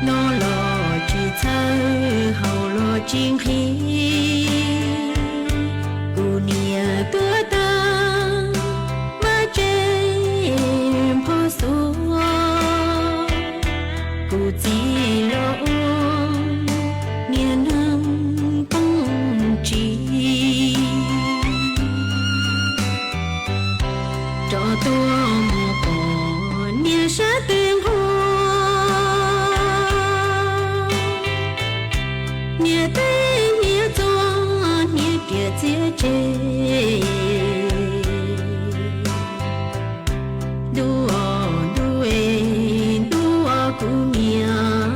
noj los tsis txhawj haus los tsis nqhis. Kuv niam tuag tag, vaj tsev npog xuav, kuv txiv los ua niag neeg poob ntsis. Rov tuaj mus pom niag sab tw nquag, niag teb hniav txuag hniav riam txiab tseg. Ntuj os ntuj es ntuj os kuv niam,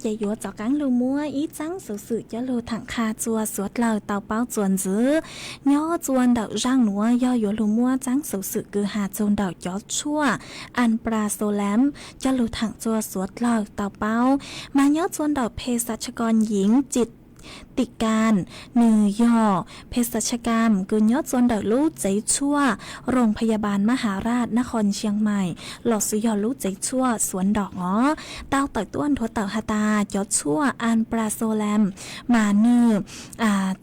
Ces yuav rov qeeb lug muab ib txaab xuv xwm coj lug thaam qha txua suav dlawg tau paub txuas ntxiv. Nyob txua ntawm zaaj nuav yog yuav lug muab txaab xuv xwm kws has txug ntawm cov tshuaj amiprasone coj lug thaam txua suav dlawg tau paub. Mas nyob txua ntawm เภสัชกรหญิง Trịnh Thị Cam, nwg yog เภสัชกรรม kws nyob txua ntawm lub tsev tshuaj โรงพยาบาลมหาราชนครเชียงใหม่ los sis yog lub tsev tshuaj Suav Nrom os, tau tawm tuaj nthuav tawm has tas cov tshuaj amiprasone mas nwg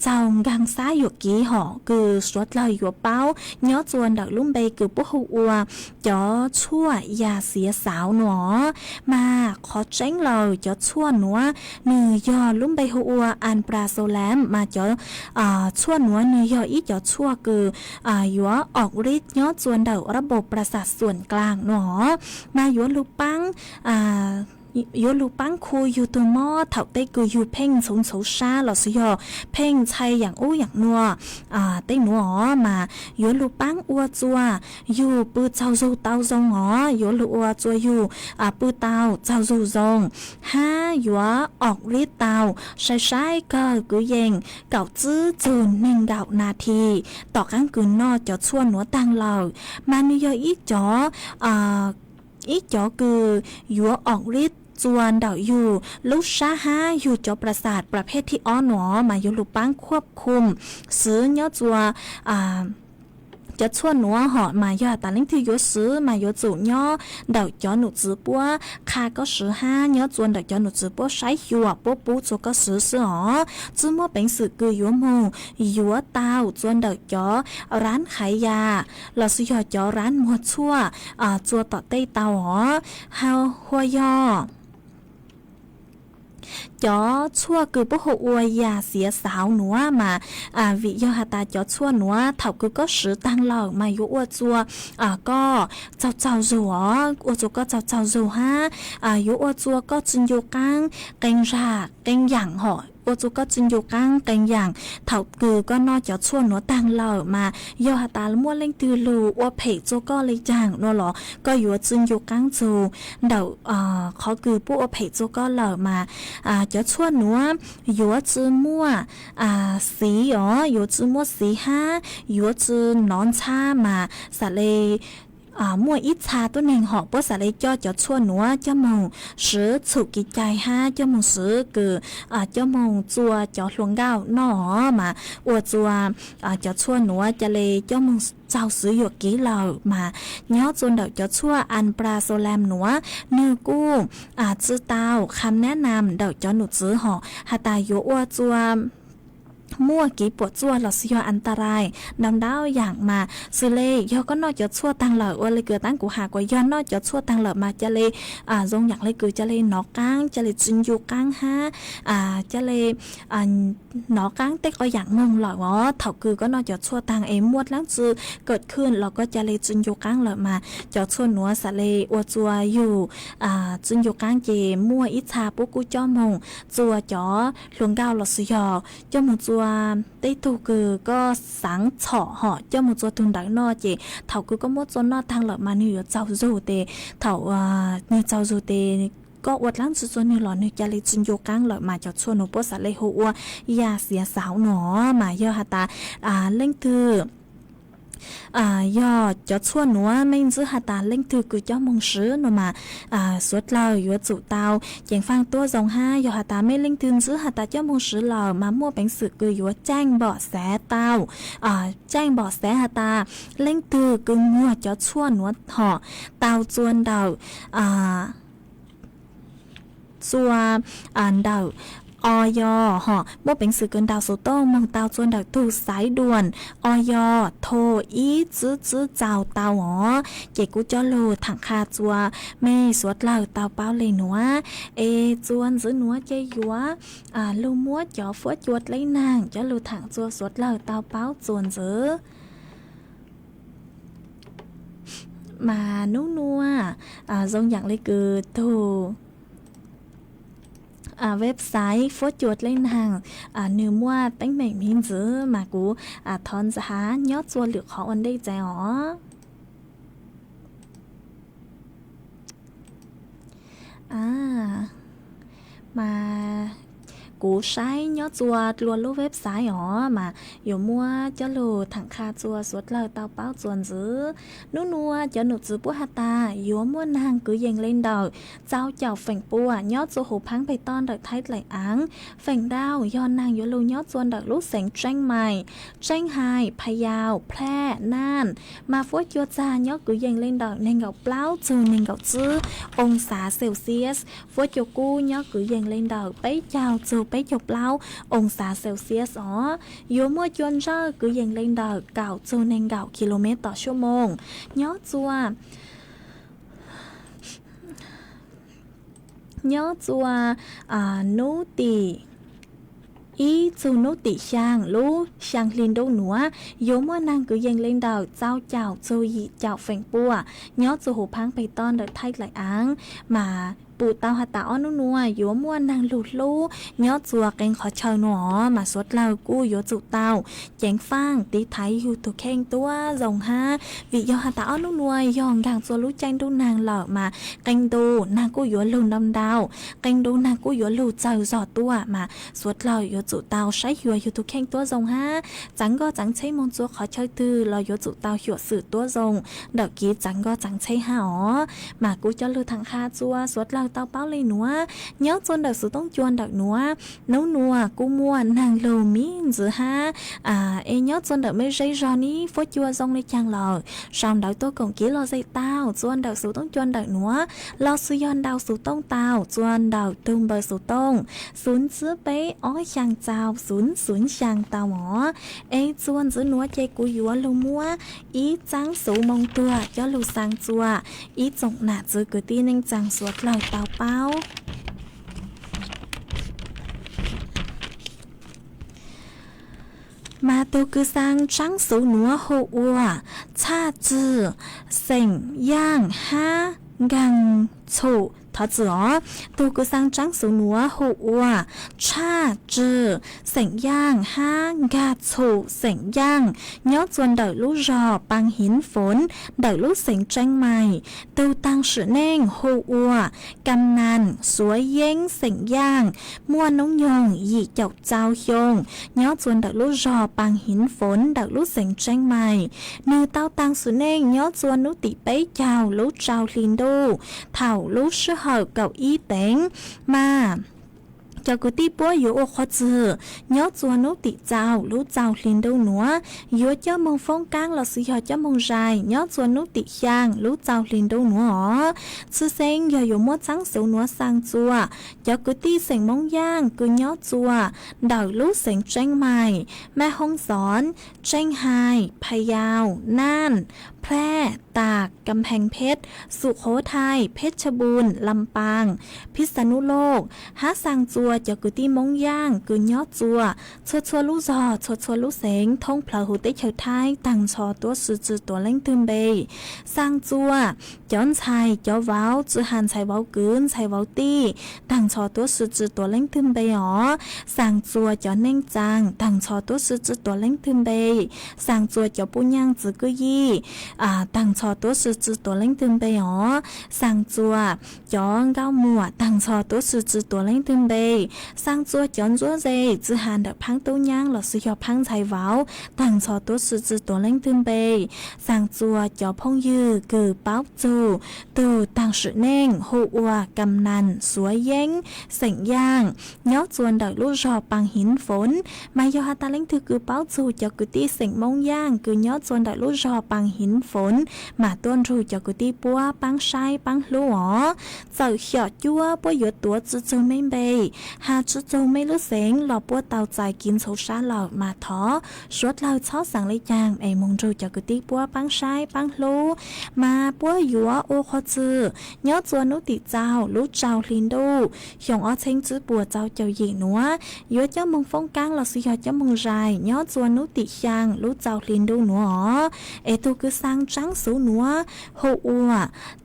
txaug nkaag xab yuam kev hom kws suav dlawg yuav paub nyob txua ntawm lub npe kws puab hu ua cov tshuaj ya xiav xauv nuav. Mas qhov tseeb lawm cov tshuaj nuav nwg yog lub npe hu ua amiprasone, mas cov tshuaj nuav nwg yog ib cov tshuaj kws yuav ออกฤทธิ์ nyob txua ntawm ระบบประสาทส่วนกลาง nuav, mas yuav lug paab yuav lug paab khu yug tug mob thaum tej kws yug pheej ntxhov ntxhov sab los sis yog pheej ntshai yaam ub yaam nuav tej nuav os, mas yuav lug paab ua txua yug pw tsaug zug tau zoo os, yuav lug ua txua yug pw tau tsaug zug zoo, hab yuav ออกฤทธิ์ tau, sai sai kawg kwv yees kaum tsib txug neeg nkaum nas this tom qaab kws noj cov tshuaj nuav taag lawm. Mas nwg yog ib cov ib cov kws yuav ออกฤทธิ์ txua ntawm yug lub sab hab yug cov ประสาท ประเภทที่ ob nuav, mas yuav lug paab ควบคุม xwv nyob txua cov tshuaj nuav hom. Mas yog has tas leej twg yuav swv mas yuav tsum nyob ntawm cov num txwv puab qha koj swv hab nyob txua ntawm cov num txwv puab saib xyuas puab pub txua koj swv xwb os. Tsi muaj peev xwm kws yuav moog yuav tau txua ntawm cov ร้านขายยา los sis yog cov ร้าน muag tshuaj txua tom tej tau os. Hab hua yog cov tshuaj kws puab hu ua ya xiav xauv nuav mas vim yog has tas cov tshuaj nuav thaum kws koj swv taag lawm mas yuav ua txua koj tsaug tsaug zug os, ua txua koj tsaug tsaug zug hab yuav ua txua koj tsi ncu qaab qee zag qee yaam hom, ua txua koj tsi ncu qaab qee yaam thaum kws koj noj cov tshuaj nuav taag lawm. Mas yog has tas muaj leej twg lug ua phem txua koj le caag nuav los koj yuav tsi ncu qaab txug ntawm qhov kws puab ua phem txua koj lawm. Mas cov tshuaj nuav yuav tsi muaj xiv os, yuav tsi muaj xiv hab yuav tsi nov ntxhab, mas xam le muaj ib txha tuab neeg hom puab xam le coj cov tshuaj nuav coj moog swv txhum kev cai hab coj moog swv kws coj moog txua cov hluas nkauj noj os, mas ua txua cov tshuaj nuav ca le coj moog txaug xwv yuam kev lawm. Mas nyob txua ntawm cov tshuaj อันปราโซแลม nuav, nwg kuj tsi tau คำแนะนำ ntawm cov num txwv hom has tas yuav ua txua muaj kev puam tsuaj los sis yog อันตราย ntau ntau yaam. Mas xws le yog koj noj cov tshuaj taag lawm ua le kws taab kuv has kuas yog noj cov tshuaj taag lawm mas ca le zoo yaam le kws ca le nov qaab, ca le tsi ncu qaab hab ca le nov qaab tej qhov yaam moog lawm os. Thaum kws koj noj cov tshuaj taag es muaj dlaab tsi kawm khwj los koj ca le tsi ncu qaab lawm mas cov tshuaj nuav xam le ua txua yug tsi ncu qaab ces muaj ib txha puab kuj coj moog txua cov hluas nkauj los sis yog coj moog txua tej tug kws koj xaav txhom hom coj moog txua tug ntawd noj ces thaum kws koj muab txua noj taag lawm mas nwg yuav txaug zug tes, thaum nwg txaug zug tes koj ua dlaab tsi txua nwg los nwg ca le tsi ncu qaab lawm mas cov tshuaj nuav puab xam le hu ua ya xiav xauv nuav. Mas yog has tas leej twg yog cov tshuaj nuav mej ntsib has tas leej twg kws coj moog swv nuav mas suav dlawg yuav tsum tau ceev faj tuab zoo hab yog has tas mej leej twg ntsib has tas coj moog swv lawm mas muaj peev xwm kws yuav caij npom xav tau, caij npom xav has tas leej twg kws muag cov tshuaj nuav hom tau txua ntawm txua ntawm o yos hom muaj peev xwm kws ntaus xuv tooj moog tau txua ntawm tug xaiv duam o yos tho ib tsib tsib txaus tau os. Ces kuv coj lug thaam qha txua mej suav dlawg tau paub le nuav es txua ntxiv nuav ces yuav lug muab cov fuab cua dleb naag coj lug thaam txua suav dlawg tau paub txua ntxiv. Mas nub nuav zoo yaam le kws tug website fuab cua dleb naag nwg muaj teeb meem miv ntxiv mas kuv thov ntxav nyob txua lwm qhov ua ntej txav os. Mas kuv saib nyob txhua dlua lub website os mas yuav muab cov lug tham qha txhua suav dlawg tau paub txhua ntxiv. Nub nua cov num txwv puab has tas yuav muaj naag kwv yees le ntawm txaus caum feem pua nyob txhua huv phaab peg toj ntawm Thaib Dlaim Aav. Feem ntau yog naag yuav lug nyob txhua ntawm lub xeev Tseeb Mais, Tseeb Hais, Pha Yau, Plaj, Naj, mas fuab cua txag nyob kwv yees le ntawm neeg nkaum plaub txug neeg nkaum tsib oo xav Celsius. Fuab cua kub nyob kwv yees le ntawm peb caug txug peb caug plaub oo xav Celsius os. Yuav muaj cua ntsawj kwv yees le ntawm kaum txug neeg nkaum kilomev tom suab moos nyob txhua nyob txhua nub tim ib txug nub tim xyaa lub xyaa hli ntuj nuav. Yuav muaj naag kwv yees le ntawm txaus caum txug yim caum feem pua nyob txhua huv phaab peg toj ntawm Thaib Dlaim Aav. Mas pum tau has tas ob nub nua yuav muaj naag lug hlub nyob txhua qee qhov chaw nua os mas suav dlawg kuj yuav tsum tau ceev faaj tiv thaiv yug tug kheej tuab zoo hab. Vim yog has tas ob nub nua yog nkaag txhua lub caij ntuj naag lawm mas qee ntu naag kuj yuav lug ntau ntau, qee ntu naag kuj yuav lug txawg zog tuaj mas suav dlawg yuav tsum tau saib xyuas yug tug kheej tuab zoo hab. Txaav nkoj txaav tsheb moog txhua qhov chaw twg los yuav tsum tau xyuam xim tuab zoo ntawm kev txaav nkoj txaav tsheb hab os. Mas kuv cov lug tham qha txhua suav dlawg tau paub le nuav, nyob txhua ntawm xuv tooj cua ntawm nuav, nub nua kuj muaj naag lug miv ntxiv hab. Es nyob txhua ntawm mej zej zog neb fuab cua zoo le caag lawm, sau ntawv tuaj koom kev lug zej tau txhua ntawm xuv tooj cua ntawm nuav, los xwb yog ntau xuv tooj tau txhua ntawm tug npawb xuv tooj, xuv tsib peb ob xyaa txaus xuv xuv xyaa tau os. Es txhua ntxiv nuav ces kuv yuav lug muab ib txaab xuv moo tuag coj lug xaa txhua ib tsoom nam txiv kwv tij neej tsaa suav dlawg tau paub. Mas tug kws xaa tsaab xuv nuav hu ua Txhaj Txwg, xeem Yaaj hab Nkaag Txhum. Thov txwm os, tug kws xaa tsaab xuv nuav hu ua Txhaj Txwg, xeem Yaaj hab Nkaag Txhum, xeem Yaaj, nyob txhua ntawm lub zog Paa Hiv Foov ntawm lub xeev Tseeb Mais. Tug taag sim neej hu ua Kam Nas Xuav Yeeb, xeem Yaaj, muaj noob nyoog yim caum txaus xyoo, nyob txhua ntawm lub zog Paa Hiv Foov ntawm lub xeev Tseeb Mais. Nwg tau taag sim neej nyob txhua nub tim peb caug lub tsaus hli ntuj thaum lub sij hawm kaum ib teev. Mas cov kwv tij puab yuav ua qhov txwm nyob txhua nub tim txaus lub tsaus hli ntuj nuav, yuav coj moog foob kaab los xwb yog coj moog zais nyob txhua nub tim xyaa lub tsaus hli ntuj nuav os. Tshwj xeeb yog yuav muab txaab xuv nuav xaa txhua cov kwv tij xeem Moob Yaaj kws nyob txhua ntawm lub xeev Tseeb Mais, Maj Hoob Xoov, Tseeb Hais, Pha Yau, Naj, Plaj, Tas, Kam Pheej Pheb, Xum Qhuv Thais, Pheb Tshaj Npum, Lam Paas, Phib Xav Nub Loj, hab xaa txhua cov kwv tij Moob Yaaj kws nyob txhua txhua txhua lub zog txhua txhua lub xeev thoob plawg huv teb chaws Thaib taag nrho tuab si tsi tuav leej twg npe. Xaa txhua cov ntxhais cov vauv tsi has ntxhais vauv kwv ntxhais vauv tij taag nrho tuab si tsi tuav leej twg npe os. Xaa txhua cov neej tsaa taag nrho tuab si tsi tuav leej twg npe. Xaa txhua cov puj nyaaj txiv kwj yij taag nrho tuab si tsi tuav leej twg npe os. Xaa txhua cov nkauj muam taag nrho tuab si tsi tuav leej twg npe. Xaa txhua cov ntsuab ze tsi has ntawm phaab tub nyaab los xwb yog phaab ntxhais vauv taag nrho tuab si tsi tuav leej twg npe. Xaa txhua cov phooj ywg kws paub txug tug taag sim neej hu ua Kam Nas Xuav Yeeb, xeem Yaaj, nyob txhua ntawm lub zog Paa Hiv Foov. Mas yog has tas leej twg kws paub txug cov kwv tij xeem Moob Yaaj kws nyob txhua ntawm lub zog Paa Hiv Foov mas tuaj nrug cov kwv tij puab paab saib paab hlub os. Txawm xyom cuab puab yuav tuav tsi txug mej npe, has tsi txug mej lub xeev los puab tau txais kev ntxhov sab lawm mas thov suav dlawg txhob xaav le caag es moog nrug cov kwv tij puab paab saib paab hlub. Mas puab yuav ua qhov txwm nyob txhua nub tim txaus lub tsaus hli ntuj xyoo ob txheeb tsib puas txaus caum yim nuav, yuav coj moog foob kaab los xwb yog coj moog zais nyob txhua nub tim xyaa lub tsaus hli ntuj nuav os. Es tug kws xaa tsaab xuv nuav hu ua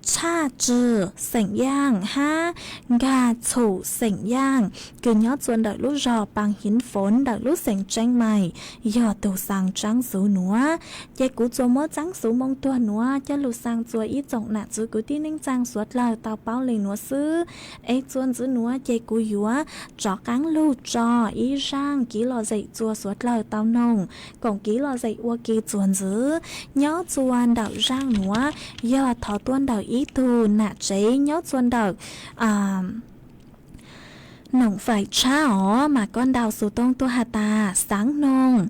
Txhaj Txwg, xeem Yaaj hab Nkaag Txhum, xeem Yaaj, kws nyob txua ntawm lub zog Paj Hiv Foov ntawm lub xeev Tseeb Mais, yog tug xaa Txaab Xuv nuav. Ces kuv txua muab Txaab Xuv Moo Tuag nuav coj lug xaa txua ib tsoom nam txiv kwv tij neej tsaa suav dlawg tau paub le nuav xwb. Es txua ntxiv nuav ces kuv yuav rov qaab lug tso ib zaaj kiv lom zem txua suav dlawg tau noog, koom kiv lom zem ua ke txuas ntxiv. Nyob txua ntawm zaaj nuav yog thov tuaj ntawm ib tug nam tsev nyob txua ntawm Noom Faim Tshab os, mas koj ntaus xov tooj tuaj has tas xaav noog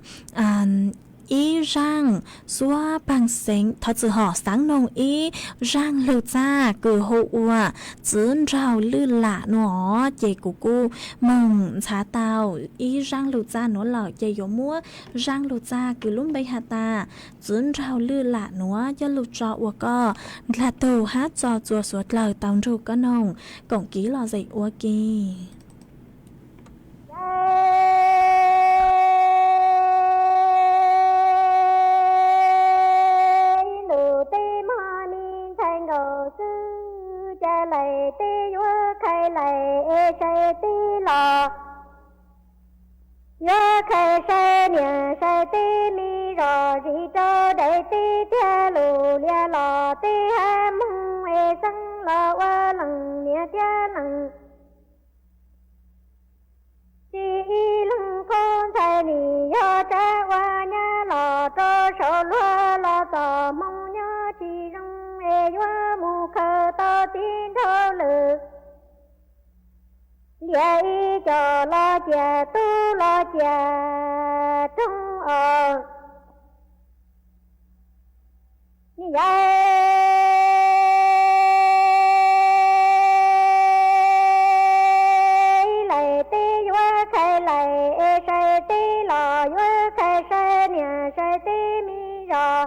ib zaaj suab paag xeev, thov txim hom, xaav noog ib zaaj lug txaj kws hu ua Txiv Nraug Lwj Lam nuav os. Ces kuv kuj moog ntxhaav tau ib zaaj lug txaj nuav lawm, ces yuav muab zaaj lug txaj kws lub npe has tas Txiv Nraug Lwj Lam nuav coj lug tso ua koj dlaag tug hab txo txua suav dlawg tau nrug koj noog, koom kiv lom zem ua ke. Ib ntus teb mog, me ntxhais nkaus xwb, ca lais teb yuav khai lais es sai teb los, yuav khai sai niam sai teb, me zos zis rau dais teb tiag, lus lias los teb hab moog es xeeb los ua leej niam thiab leej txiv, ib leeg qhov ntxhais nim yog tsam ua nyab los rau saum luag los txom hmoo nyob tsis zoo es yuav mus khaws tau txiv nraug lwj liam ib co los ciam tub los ciam roog os. Yog lais teb yuav khai lais es sai teb los yuav khai sai niam sai teb, me zos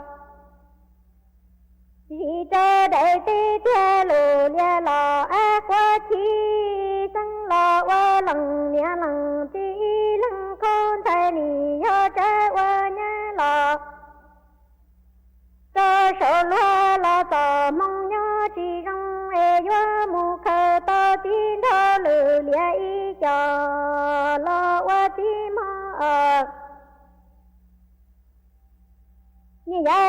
zis rau dais teb tiag, lus lias los ab quav chim xeeb los ua leej niam leej txiv, ib leeg qhov ntxhais nim yog tsam ua nyab los rau saum luag los txom hmoo nyob tsis zoo es yuav mus khaws tau txiv nraug lwj liam ib co los ua txiv mog os. Yog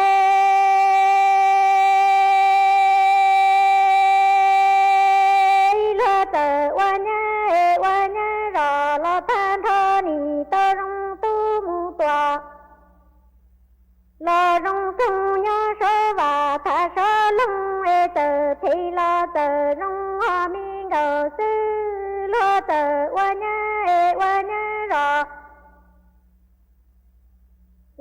luag txawm ua nyab es ua nyab zos los tag nrho nim tau zoo tub mus tuam los zoo roog nyob sab vaj tham sab loog es txawm phem los txawm zoo ho me nkaus xwb. Luag txawm ua nyab es ua nyab zos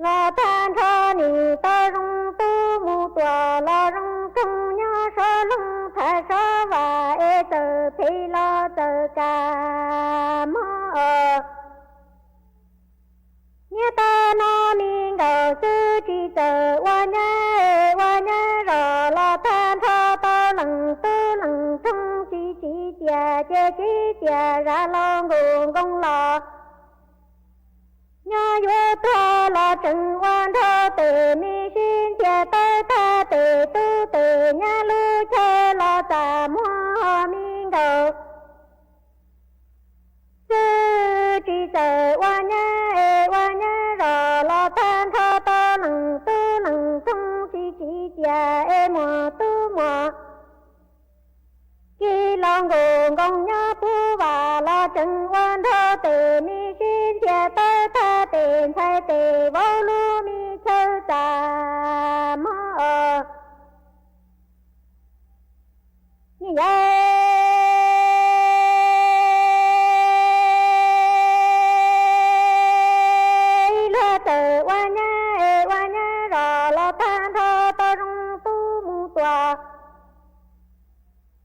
los tag nrho nim tau zoo tub mus tuam los zoo roog nyob sab loog tham sab vaj es txawm phem los txawm kam mog os. Niaj tag no me nkaus xwb tsis txawm ua nyab es ua nyab zos los tag nrho tau leej tub leej roog tsis tsim txiaj ces tsim txiaj zaj los nkaus nkoos los nyob yuav tuag los tseem ua nraug tes me sib ntiag tawb tag tes tub tes nyab lub chaw los txaj muag ho me nkaus xwb tsis txawm ua nyab es ua nyab zos los tag nrho tau leej tub leej roog tsis tsim txiaj es muaj tub muaj kiv los nkaus nkoos nyob puv vaj los tseem ua nraug tes me sib ntiag tawb tag tes ntxhais tes vauv lub me chaw txaj muag os. Yog luag txawm ua nyab es ua nyab zos los tag nrho tau zoo tub mus tuam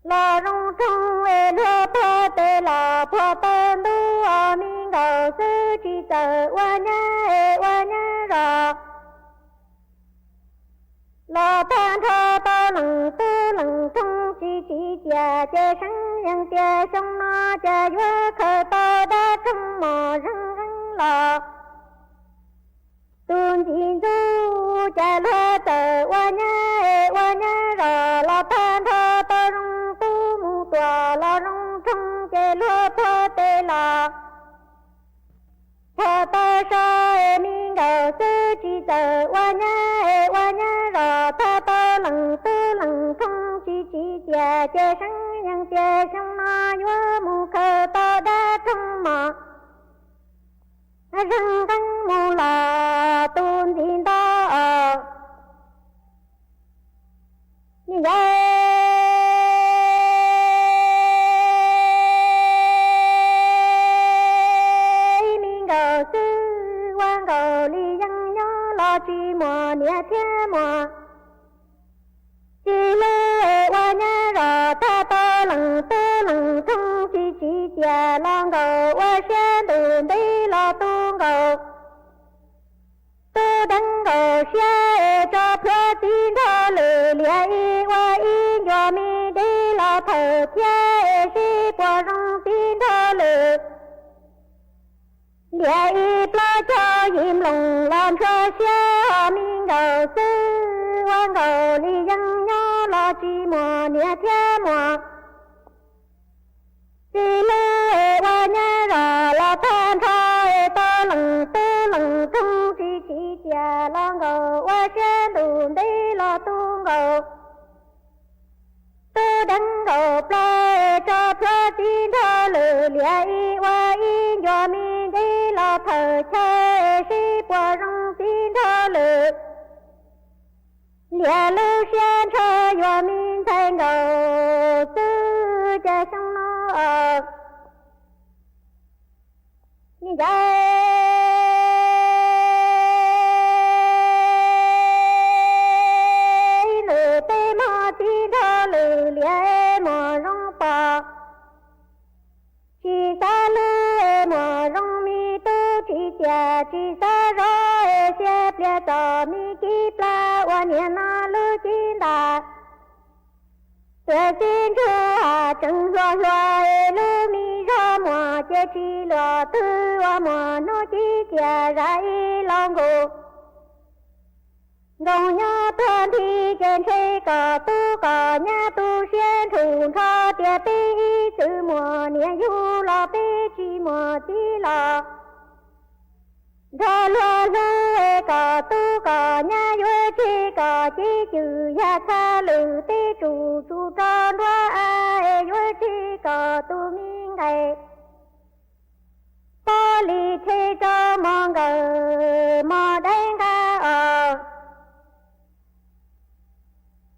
los zoo roog es luag puag tes los puag taw ntuj os me nkaus xwb tsis txawm ua nyab es ua nyab zos los tag nrho tau leej tub leej roog tsis tsim txiaj ces seev yeej tias xyoo no cas yuav khaws tau dab roog mos zeeg zeeg los tus ntxim ntxub cas luag txawm ua nyab es ua nyab zos los tag nrho tau zoo tub mus tuam los zoo roog ces luag puag tes los Saib es me nkauj xwb tsis txawj ua nyab es ua nyab zos, thaj tau leej tub leej thooj tsis tsim txiaj ces seev yeej tias xyoo no yuav mus khaws tau dab rhooj mos, zeeg nqeeb mus los tus ntxim nto. Niam yau, me nkauj xwb ua nkaus li yeej nyob los tsis muaj niam thiab muaj txiv, hlub es ua nyab zos, thaj tau leej tub leej thooj tsis tsim txiaj los nkaus, ua siab ntuj ntev los tu nkaus, tu deev nkaus siab es tso plhuav txiv nrog lwm, liam ib ua ib ncua me deb los thawm thiab es sib puas zoo txiv nrog lwm. Liam ib plaub caug yim nplooj los ntshua siab, me nkauj xwb ua nkaus li yeej nyob los tsis muaj niam thiab muaj txiv, hlub es ua nyab zos los tag nrho es tau leej tub leej thooj tsis tsim txiaj los nkaus, ua siab ntuj ntev los tu nkaus, tu deev nkaus plaws es tso plhuav txiv nrog lwm, liam ib ua ib ncua me deb los thawm chaw es sib puas zoo txiv nrog lwm. Liam lub siab ntshaw yuav me ntxhais nkauj xwb cas xyoo no, niam yau, lwm tej mog txiv nrog lwm, liam muaj zoo pom, tsis xav hlub es muaj zoo me tub, tsis txiaj tsis xav zov es xiab pliag txom me kib plag, ua niam no lub cev ntas tuam txiv ntsuj, tseem hluas hluas es lub me zog muag ces tsis luag twg, ua muaj hnub cib cias zam ib los nkoos, nkoos nyob tuag nthi ces ntshe kom tub kom nyab tu siab nrhum nrho, tias peb ib txwm muaj niam yug los peb tsis muaj txiv los nrog luag hlub es kom tub kom nyab yuav tseg kom cib cwm yag txha lwm, teb tsum tsum rau nruab av es yuav tseg kom tus me nqaim pob lis tseg rau mos nkawm mos dawb nqa os.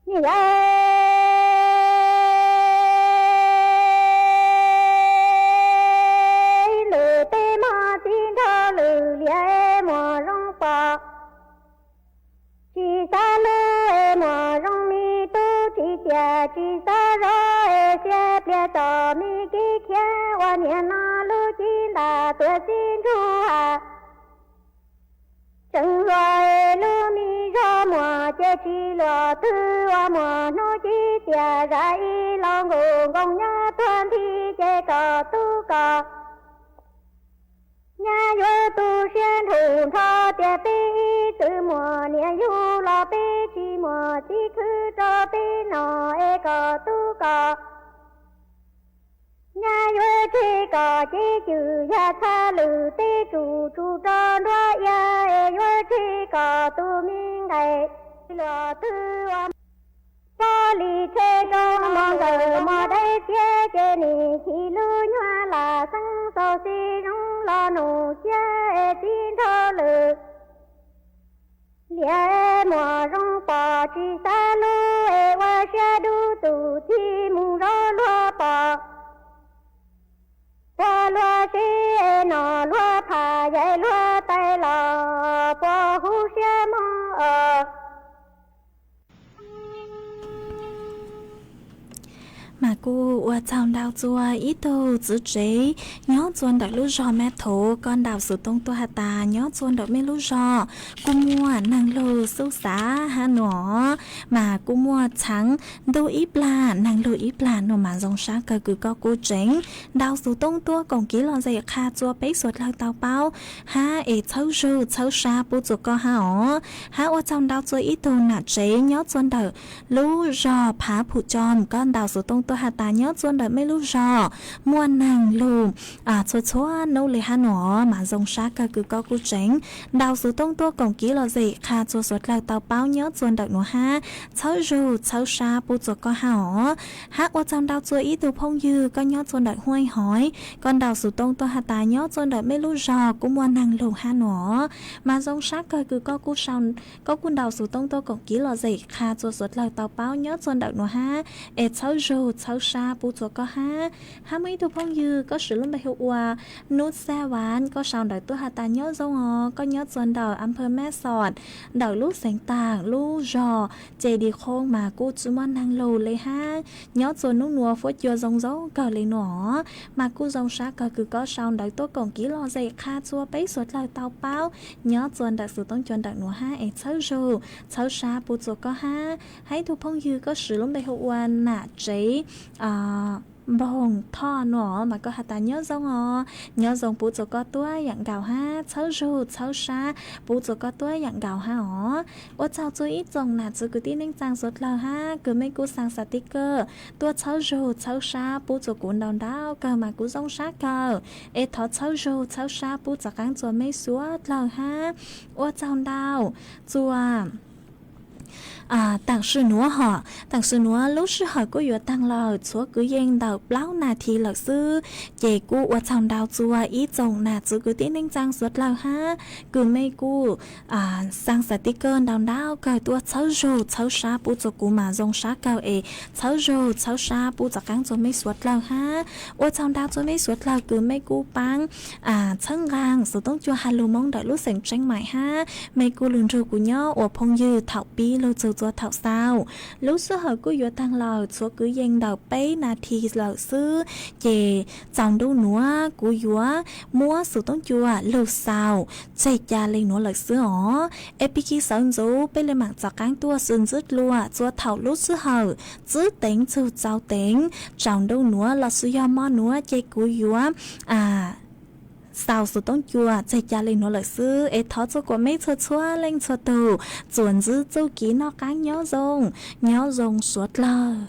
Niam yau, lwm tej mog txiv nrog lwm, liam muaj zoo pom, tsis xav hlub es muaj zoo me tub, tsis txiaj tsis xav zov es xiab pliag txom me kib khiav, ua niam no lub cev ntas tuam txiv ntsuj, tseem hluas es lub me zog muag ces tsis luag twg, ua muaj hnub cib cias zam ib los nkoos, nkoos nyob tuag nthi ces kom tub kom nyab yuav tu siab nrhum nrho, tias peb ib txwm muaj niam yug los peb tsis muaj txiv, khwv rau peb noj es kom tub kom nyab yuav tseg kom cib cwm yag txha lwm, teb tsum tsum rau nruab iav es yuav tseg kom tus me nqaim luag twg ua pob lis tseg rau mos nkawm mos dawb xiab, ces nim chim lub nyuag lam xeeb xaus xis zoo los nug xiab es txiv nrog lwm, liam muaj zoo pom, tsis xav hlub es ua siab dub tus txij, mus zov luag pom puag luag siv es noj luag phaj, yaim luag tais los puas huv siab mog os. Mas kuj ua tsaug ntau txua ib tug txiv tsev nyob txua ntawm lub zog Mab Thuv, koj ntaus xov tooj tuaj has tas nyob txua ntawm mej lub zog kuj muaj neeg lug xub xav hab nua, mas kuj muaj txheev ntuj ib plag neeg lug ib plag nua mas zoo sab kawg, kws koj kuj tseem ntaus xov tooj tuaj koom kev lom zem qha txua peb suav dlawg tau paub hab es txhawb zug txhawb sab pub txua koj hab os. Hab ua tsaug ntau txua ib tug nam tsev nyob txua ntawm lub zog Phav Phu Coo, koj ntaus xov tooj tuaj has tas nyob txua ntawm mej lub zog muaj neeg lug txhua txhua nub le hab nua, mas zoo sab kawg kws koj kuj tseem ntaus xuv tooj tuaj koom kiv lom zem qha txua suav dlawg tau paub nyob txua ntawm nua hab, txhawb zug txhawb sab pub txua koj hab os. Hab ua tsaug ntau txua ib tug phooj ywg koj nyob txua ntawm Huaj Hoiv, koj ntaus xuv tooj tuaj has tas nyob txua ntawm mej lub zog kuj muaj neeg lug hab nua, mas zoo sab kawg kws koj kuj ntaus xuv tooj tuaj koom kiv lom zem qha txua suav dlawg tau paub nyob txua ntawm nua hab, es txhawb zug txhawb sab pub txua koj hab. Hab muaj ib tug phooj ywg koj swv lub npe hu ua Nub Xaj Vav, koj sau ntawv tuaj has tas nyob zoo os, koj nyob txua ntawm Amphaw Mab Xom, ntawm lub xeev Taag lub zog Ces Dis Khoo mas kuj tsi muaj neeg lug le hab, nyob txua nub nua fuab cua zoo zoo kawg le nua, mas kuj zoo sab kawg kws koj sau ntawv tuaj koom kiv lom zem qha txua peb suav dlawg tau paub nyob txua ntawm xuv tooj cua ntawm nua hab, es txhawb zug txhawb sab pub txua koj hab. Hab ib tug phooj ywg koj swv lub npe hu ua Nam Tsev Npoog Thoj nua, mas koj has tas nyob zoo os, nyob zoo pub txua koj tuab yaam nkaus hab, txhawb zug txhawb sab pub txua koj tuab yaam nkaus hab os. Ua tsaug txua ib tsoom nam txwv kwv tij neej tsaa suav dlawg hab, kws mej kuj xaa xas ti kawg tuaj txhawb zug txhawb sab pub txua kuv ntau ntau kawg mas kuv zoo sab kawg, es thov txhawb zug txhawb sab pub txav qaab txua mej suav dlawg hab. Ua tsaug ntau txua taam sim nuav hom, taam sim nuav lub sij hawm kuj yuav taag lawm, tshuav kwv yees ntawm plaub nas this lawm xwb, ces kuj ua tsaug ntau txua ib tsoom nam txwv kwv tij neej tsaa suav dlawg hab, kws mej kuj xaa xas ti kawg ntau ntau kawg tuaj txhawb zug txhawb sab pub txua kuv mas zoo sab kawg, es txhawb zug txhawb sab pub txav qaab txua mej suav dlawg hab. Ua tsaug ntau txua mej suav dlawg kws mej kuj paab txhawb nqaa xuv tooj cua has lug Moob ntawm lub xeev Tseeb Maim hab, mej kuj lug nrug kuv nyob ua phooj ywg thaum pib lug txug txua thaum xaus. Lub sij hawm kuj yuav taag lawm, tshuav kwv yees ntawm peb nas this lawm xwb, ces txaus ntuj nuav kuv yuav muab xuv tooj cua lug xaus tseg ca le nuav lawm xwb os. Es pig kig sawv ntxuv peb le maam txav qaab tuaj xwb ntxwb dlua txua thaum lub sij hawm txwb teev txug txaus teev, tsaus ntuj nuav lossis yog mo nuav ces kuv yuav xaus xuv tooj cua tseg ca le nuav lawm xwb. Es thov txua kuas mej txhua txhua leej txhua tug txuas ntxiv txuj kev noj qaab nyob zoo, nyob zoo suav dlawg.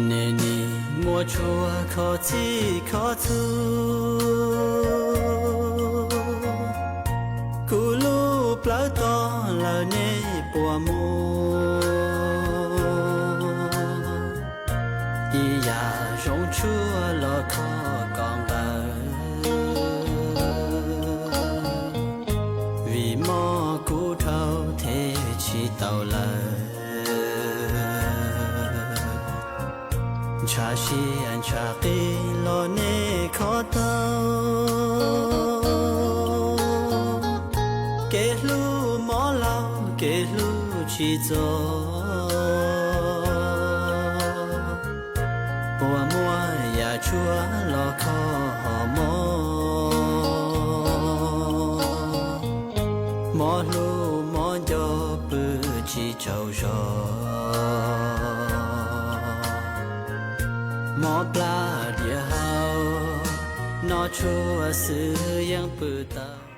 Nej nim muaj tshua khov txhij khov txhua, kuv lub plawv tog lawm nej puas muaj? Ib yaam zoo tshuaj los kho kom nqawm, vim mob kuv dhau them tsis tau lawm. Ntshav siab ntshav qis los nej kho tau, kev hlub mob laug kev hlub tsis txog. Puas muaj yam tshuaj los kho hom mob? Mob hlub mob nco pw tsis tsaug zog, mob plab diav hau, noj tshuaj xwb yeej pw tau.